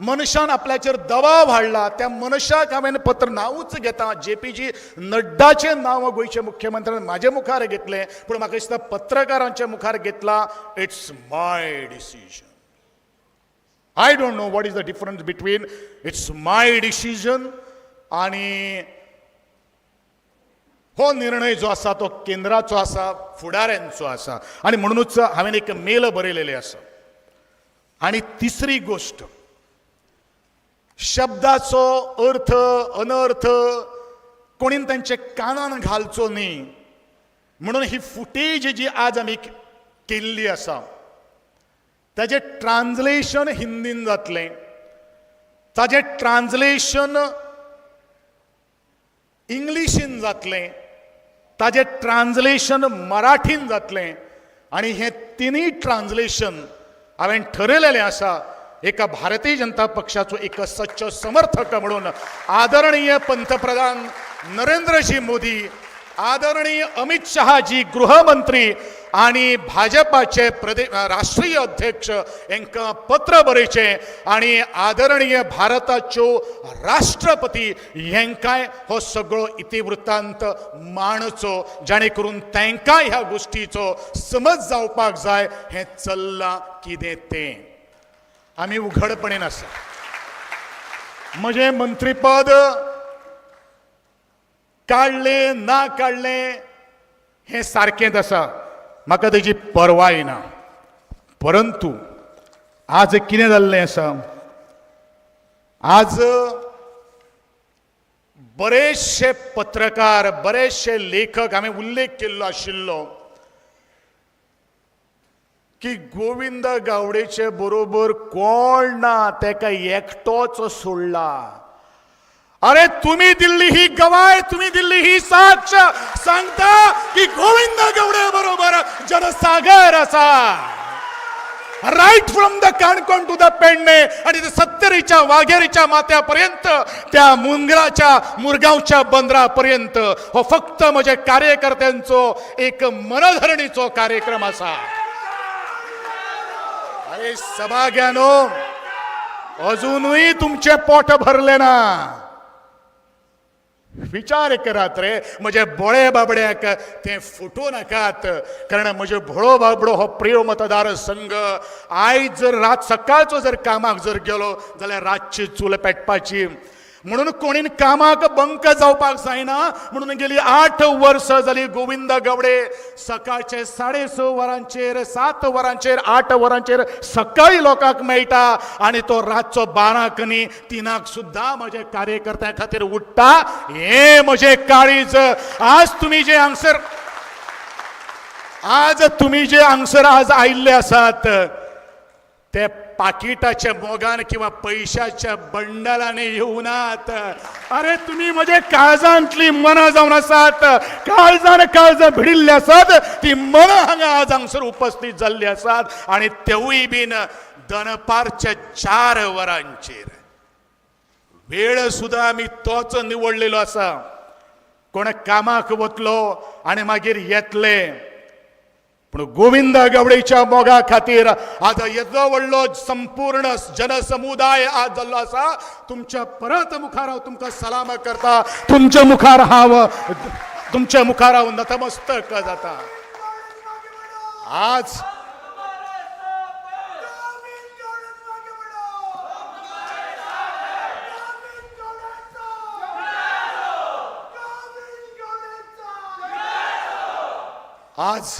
मनशान आपल्याचेर दबाव हाडला त्या मनशाक हांवें पत्र नांवूच घेता. जे पी जी नड्डाचें नांव गोंयचे मुख्यमंत्र्यान म्हाजे मुखार घेतलें, पूण म्हाका दिसता पत्रकारांच्या मुखार घेतला. It's my decision. I don't know what is the difference between it's my decision आनी हो निर्णय जो आसा तो केंद्राचो आसा, फुडाऱ्यांचो आसा. आनी म्हणुनूच हांवें एक मेल बरयलेलें आसा. आनी तिसरी गोश्ट, शब्दाचो अर्थ अनर्थ कोणीन तांच्या कानान घालचो न्ही म्हणून ही फुटेज जी आज आमी केल्ली आसा ताजें ट्रान्सलेशन हिंदीन जातलें, ताजें ट्रान्सलेशन इंग्लिशीन जातलें, ताजें ट्रान्सलेशन मराठीन जातलें. आनी हें तिनूय ट्रान्सलेशन हांवें ठरयलेलें आसा एका भारतीय जनता पक्षाचो एक सच्चो समर्थक म्हणून आदरणीय पंतप्रधान नरेंद्रजी मोदी, आदरणीय अमित शहाजी गृहमंत्री आनी भाजपाचे प्रदे राष्ट्रीय अध्यक्ष हांकां पत्र बरयचें आनी आदरणीय भारताच्यो राष्ट्रपती हांकांय हो सगळो इतिवृत्तांत मांडचो, जाणे करून तांकां ह्या गोश्टीचो समज जावपाक जाय हें चल्लां कितें तें. आमी उघडपणेन आसा. म्हजें मंत्रीपद काडलें ना काडलें हें सारकेंच आसा, म्हाका तेजी पर्वाय ना. परंतु आज कितें जाल्लें आसा, आज बरेचशे पत्रकार, बरेचशे लेखक, हांवें उल्लेख केल्लो आशिल्लो की गोविंद गावडेचे बरोबर कोण ना, तेका एकटोच सोडला. अरे तुम्ही दिल्ली ही गवाय, तुम्ही दिल्ली ही साक्ष सांगता की गोविंद गावडे बरोबर जनसागर असा. Right from the Canacona to the Pedne आणि ते सत्तरीच्या वाघेरीच्या माथ्यापर्यंत, त्या मुंगराच्या मुरगांवच्या बंदरापर्यंत हो फक्त म्हजे कार्यकर्त्यांचो एक मनधरणीचो कार्यक्रम असा. अरे सभाग्यानो, अजूनही तुमचे पोट भरले ना. विचार करात रे. म्हजे भोळे बाबड्याक ते फुटू नाकात, कारण म्हजे भोळो बाबडो हो प्रिय मतदार संघ आयज जर रात सकाळचो जर कामाक जर गेलो जाल्यार रातची चूल पेटपाची. म्हणून कोणीन कामाक बंक जावपाक जायना म्हणून गेली 8 वर्सां जाली गोविंद गावडे सकाळचे 6:30 वरांचेर, 7 वरांचेर, 8 वरांचेर सकाळी लोकांक मेळटा आनी तो रातचो 12 न्ही 3 सुद्दां म्हज्या कार्यकर्त्यां खातीर उठ्ठा. हे म्हजें काळीज. आज तुमी जे हांगसर, आज तुमी जे हांगसर आज आयिल्ले आसात ते पाकिटाच्या मोगान किंवा पैशाच्या बंडलाने येवनात. अरे तुम्ही म्हजे काळजांतली मनां जावन आसात, काळजान काळजां भिडिल्ली आसात, ती मनां हांगा आज हांगसर उपस्थित जाल्ली आसात. आनी तेवूय बीन दनपारच्या 4 वरांचेर. वेळ सुद्दां आमी तोच निवडलेलो आसा. कोण कामाक वतलो आनी मागीर येतले, पूण गोविंद गावडेच्या मोगा खातीर आज येदो व्हडलो संपूर्ण जनसमुदाय आज जाल्लो आसा. तुमच्या परत मुखार हांव तुमकां सलाम करता, तुमच्या मुखार हांव, तुमच्या मुखार हांव नतमस्तक जाता. आज आज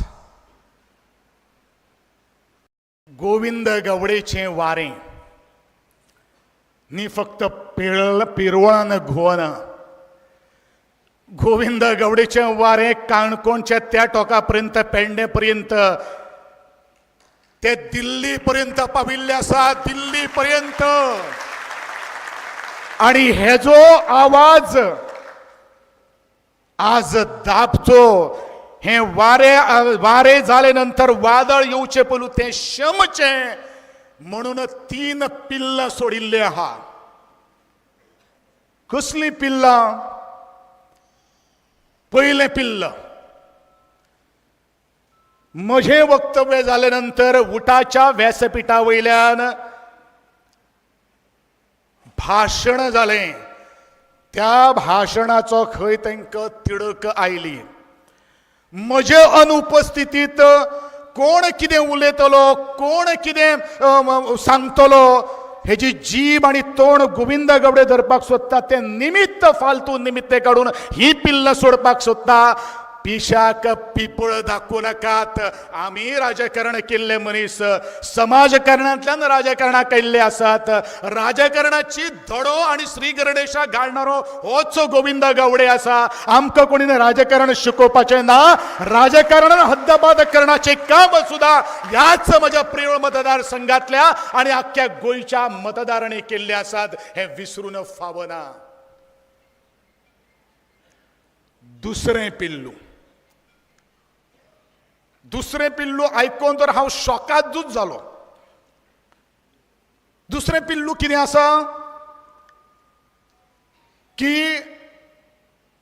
गोविंद गावडेचें वारें न्ही फक्त पिरवळान घुंवना, गोविंद गावडेचें वारें काणकोणच्या त्या टोका पर्यंत, पेडणे पर्यंत, ते दिल्ली पर्यंत पाविल्ले आसा, दिल्ली पर्यंत. आणि हेजो आवाज आज दाबचो, हे वारे वारे जाले नंतर वादळ येवचे पयलू तें शमचें म्हणून 3 पिल्लां सोडिल्ले आहा. कसलीं पिल्लां? पयलें पिल्ल, म्हजें वक्तव्य जाले नंतर उटाच्या व्यासपिठा वयल्यान भाशण जालें त्या भाशणाचो खंय तांकां तिडक आयली. म्हजे अनुपस्थितींत कोण कितें उलयतलो, कोण कितें सांगतलो हेजी जीब आनी तोंड गोविंद गावडे धरपाक सोदता. तें निमित्त फालतू निमित्त काडून ही पिल्लां सोडपाक सोदता. पिशाक पिपळ दाखोवं नाकात. आमी राजकारण केल्ले मनीस, समाजकारणांतल्यान राजकारणाक आयिल्ले आसात. राजकारणाची धडो आनी श्री गणेशाक घालणारो होच गोविंद गावडे आसा. आमकां कोणी राजकारण शिकोवपाचें ना. राजकारणान हद्दबाद करण्याचें काम सुद्दां ह्याच म्हज्या प्रियोळ मतदारसंघातल्या आनी आख्ख्या गोंयच्या मतदारांनी केल्ले आसात हें विसरून फावना. दुसरें पिल्लू, दुसरें पिल्लू आयकून तर हांव शॉकादूच जालो. दुसरें पिल्लू कितें आसा की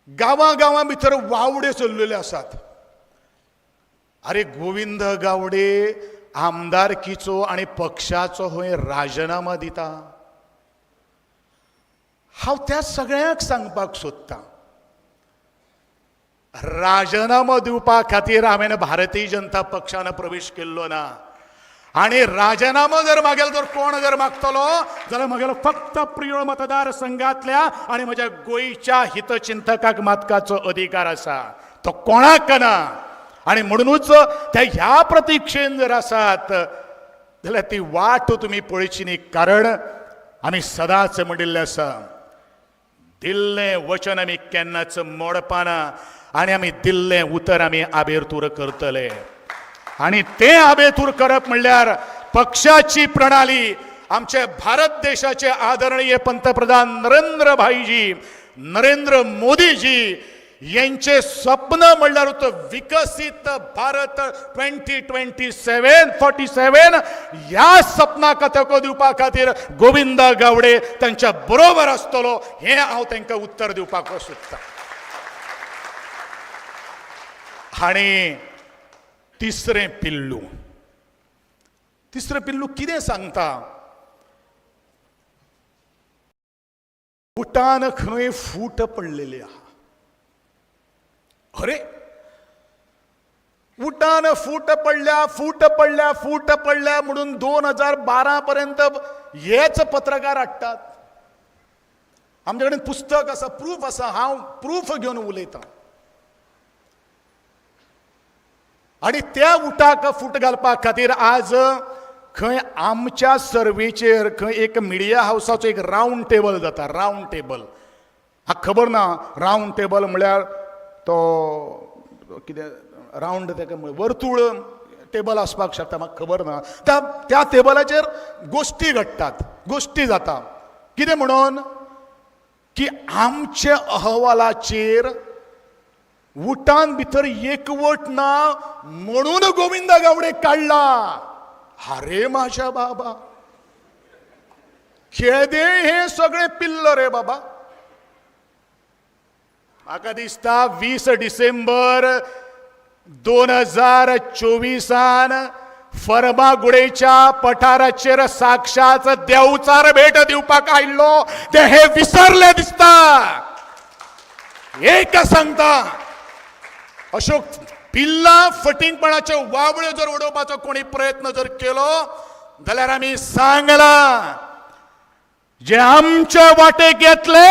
गांवां गांवां भितर वावडे चल्लेले आसात. अरे गोविंद गावडे आमदारकीचो आनी पक्षाचो हय राजिनामा दिता. हांव त्या सगळ्यांक सांगपाक सोदतां, राजिनामो दिवपा खातीर हांवें भारतीय जनता पक्षान प्रवेश केल्लो ना. आनी राजिनामो जर मागेलो जर कोण जर मागतलो जाल्यार म्हगेलो फक्त प्रियोळ मतदारसंघातल्या आनी म्हज्या गोंयच्या हितचिंतकाक मागपाचो अधिकार आसा, तो कोणाक ना. आनी म्हणुनूच त्या ह्या प्रतिक्षेन जर आसात जाल्यार ती वाट तुमी पळयची न्ही. कारण आमी सदांच म्हणिल्लें आसा, दिल्लें वचन आमी केन्नाच मोडपाना आनी आमी दिल्लें उतर आमी आबेरतूर करतले. आनी तें आबेतूर करप म्हणल्यार पक्षाची प्रणाली, आमचे भारत देशाचे आदरणीय पंतप्रधान नरेंद्र भाईजी, नरेंद्र मोदीजी यांचे स्वप्न म्हणल्यार तो विकसीत भारत 2027 47 ह्या सपनाक तेंको दिवपा खातीर गोविंद गावडे तांच्या बरोबर आसतलो हें हांव तांकां उत्तर दिवपाक सोदतां. आनी तिसरें पिल्लू, तिसरें पिल्लू कितें सांगता, उटान खंय फूट पडलेली आहा. अरे उटान फूट पडल्या, फूट पडल्या, फूट पडल्या म्हणून 2012 पर्यंत हेच पत्रकार हाडटात. आमचे कडेन पुस्तक आसा, प्रूफ आसा, हांव प्रूफ घेवन उलयतां. आनी त्या उटाक फूट घालपा खातीर आज खंय आमच्या सर्वेचेर खंय एक मिडिया हावसाचो एक रावंड टेबल जाता. रावंड टेबल म्हाका खबर ना, रावंड टेबल म्हळ्यार तो कितें रावंड ताका वर्तुळ टेबल आसपाक शकता, म्हाका खबर ना. त्या त्या टेबलाचेर गोश्टी घडटात, गोश्टी जाता. कितें म्हणून की आमच्या अहवालाचेर उटान भितर एकवट ना म्हणून गोविंद गावडे काडला. अरे माझ्या बाबा, खेदे हे सगळे पिल्ल रे बाबा. म्हाका दिसता 20 डिसेंबर 2024 फर्मागुडेच्या पठाराचेर साक्षात देवचार भेट दिवपाक आयिल्लो ते हे विसरले दिसता. एक सांगता, अशोक पिल्ला फटींगपणाच्यो वावळ्यो जर उडोवपाचो कोणी प्रयत्न जर केलो जाल्यार आमी सांगला, जे आमच्या वाटेक येतले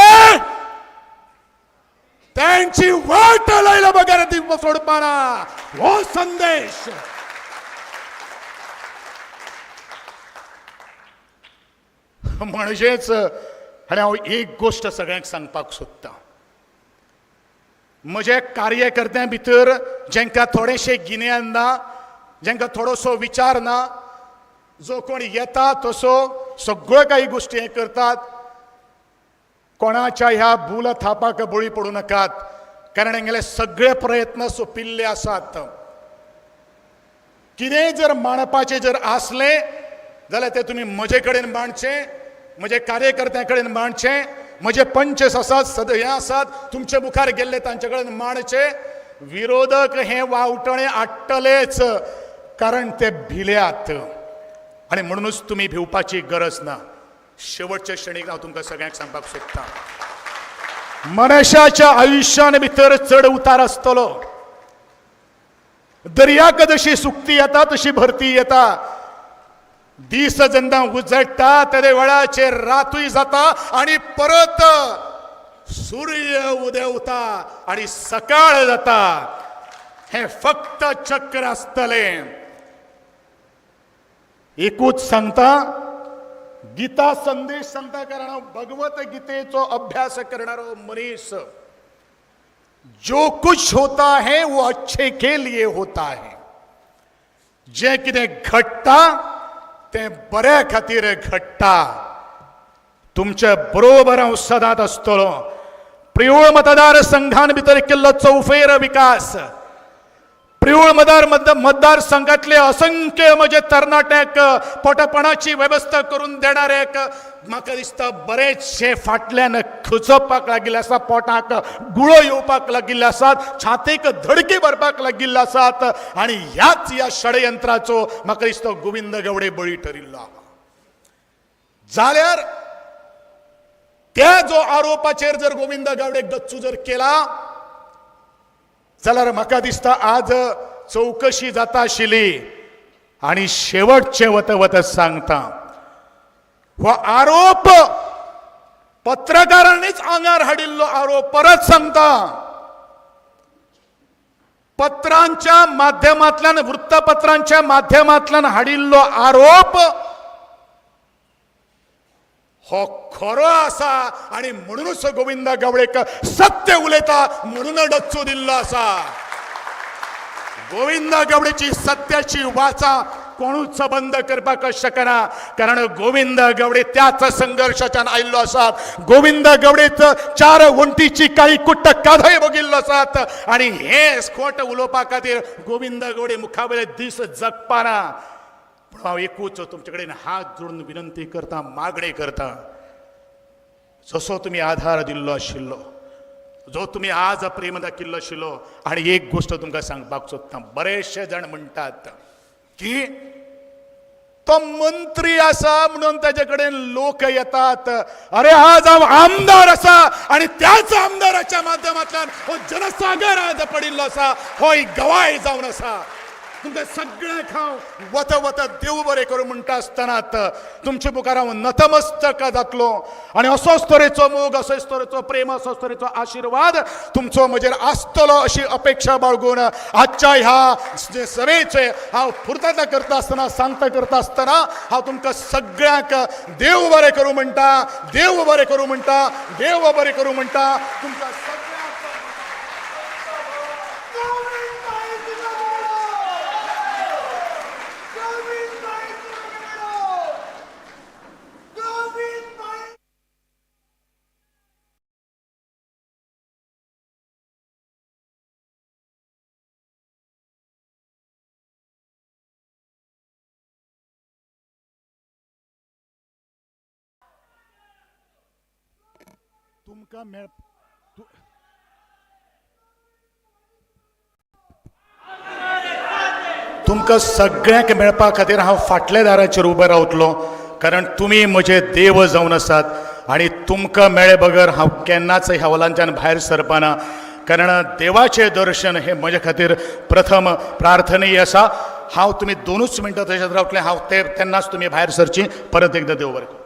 त्यांची वाट लायला बगर ती सोडपाना हो संदेश. म्हणजेच आनी हांव एक गोश्ट सगळ्यांक सांगपाक सोदतां, म्हजे कार्यकर्त्यां भितर जांकां थोडेशें गिन्यान ना, जांकां थोडोसो विचार ना, जो कोण येता तसो सगळ्यो काही गोश्टी हें करतात, कोणाच्या ह्या भूल थापाक बळी पडूं नाकात, कारण हांगेले सगळे प्रयत्न सोंपिल्ले आसात. कितेंय जर मांडपाचें जर आसलें जाल्यार तें तुमी म्हजे कडेन मांडचें, म्हजे कार्यकर्त्यां कडेन मांडचें, म्हजे पंचस आसात, सद हे आसात तुमचे मुखार गेल्ले तांचे कडेन मांडचे. विरोधक हे वावटणे आडटलेच, कारण ते भिल्यात. आनी म्हणूनच तुमी भिवपाची गरज ना. शेवटच्या क्षणीक हांव तुमकां सगळ्यांक सांगपाक सोदतां, मनशाच्या आयुश्यान भितर चड उतार आसतलो. दर्याक जशी सुकती येता तशी भरती येता. दीस जेन्ना उजळटा तेदे वेळाचेर रातूय जाता आनी परत सूर्य उदेवता आनी सकाळ जाता. हें फक्त चक्र आसतलें. एकूच सांगता, गीता संदेश सांगता, कारण हांव भगवत गीतेचो अभ्यास करणारो मनीस. जो कुछ होता है वो अच्छे के लिए होता है. जें कितें घडटा तें बऱ्या खातीर घडटा. तुमचे बरोबर हांव सदांच आसतलो. प्रियोळ मतदार संघान भितर केल्लो चौफेर विकास, प्रियोळ मतदारसंघातले असंख्य म्हजे तरणाट्यांक पोटपणाची वेवस्था करून देणाऱ्याक म्हाका दिसता बरेचशे फाटल्यान खुचोवपाक लागिल्ले आसा, पोटाक गुळो येवपाक लागिल्ले आसात, छातीक धडकी भरपाक लागिल्ले आसात आनी ह्याच ह्या षडयंत्राचो म्हाका दिसता गोविंद गावडे बळी ठरिल्लो आहा. जाल्यार त्या जो आरोपाचेर जर गोविंद गावडे गच्चू जर केला जाल्यार म्हाका दिसता आज चवकशी जाता आशिल्ली. आनी शेवटचें वत वत सांगता, हो आरोप पत्रकारांनीच आंगार हाडिल्लो आरोप. परत सांगता, पत्रांच्या माध्यमांतल्यान, वृत्तपत्रांच्या माध्यमांतल्यान हाडिल्लो आरोप हो खरो आसा आनी म्हणूनच गोविंद गावडेक सत्य उलयता म्हणून डच्चू दिल्लो आसा. गोविंद गावडेची सत्याची वाचा कोणूच बंद करपाक शकना, कारण गोविंद गावडे त्याच संघर्शाच्यान आयिल्लो आसात. गोविंद गावडेच चार वण्टीची काळी कुट्ट कादय बघिल्लो आसात आनी हे खोट उलोवपा खातीर गोविंद गावडे मुखावयले दीस जगपाना. पूण हांव एकूच तुमचे कडेन हात जोडून विनंती करता, मागणी करता, जसो तुमी आधार दिल्लो आशिल्लो, जो तुमी आज प्रेम दाखयल्लो आशिल्लो. आनी एक गोश्ट तुमकां सांगपाक सोदता, बरेचशे जाण म्हणटात की तो मंत्री आसा म्हणून ताजे कडेन लोक येतात. अरे आज हांव आमदार आसा आनी त्याच आमदाराच्या माध्यमांतल्यान हो जनसागर आज पडिल्लो आसा, हो एक गवाय जावन आसा. तुमकां सगळ्यांक हांव वत वत देव बरें करूं म्हणटा आसतनाच तुमचे मुखार हांव नतमस्तक जातलो आनी असोच तरेचो मोग, असोच तरेचो प्रेम, असोच तरेचो आशिर्वाद तुमचो म्हजेर आसतलो अशी अपेक्षा बाळगून आजच्या ह्या सभेचे हांव पुर्तता करता आसतना, सांगता करता आसतना हांव तुमकां सगळ्यांक देव बरें करूं म्हणटा, देव बरें करूं म्हणटा, देव बरें करूं म्हणटा तुमकां सगळ्यांक. तुमकां मेळ तुमकां सगळ्यांक मेळपा खातीर हांव फाटल्या दाराचेर उबो रावतलो, कारण तुमी म्हजे देव जावन आसात आनी तुमकां मेळ्ळे बगर हांव केन्नाच ह्या हॉलांच्यान भायर सरपाना, कारण देवाचें दर्शन हें म्हजे खातीर प्रथम प्रार्थनीय आसा. हांव तुमी 2 मिनटां थंयसर रावतले, हांव ते तेन्नाच तुमी भायर सरची. परत एकदां देव बरें करूं.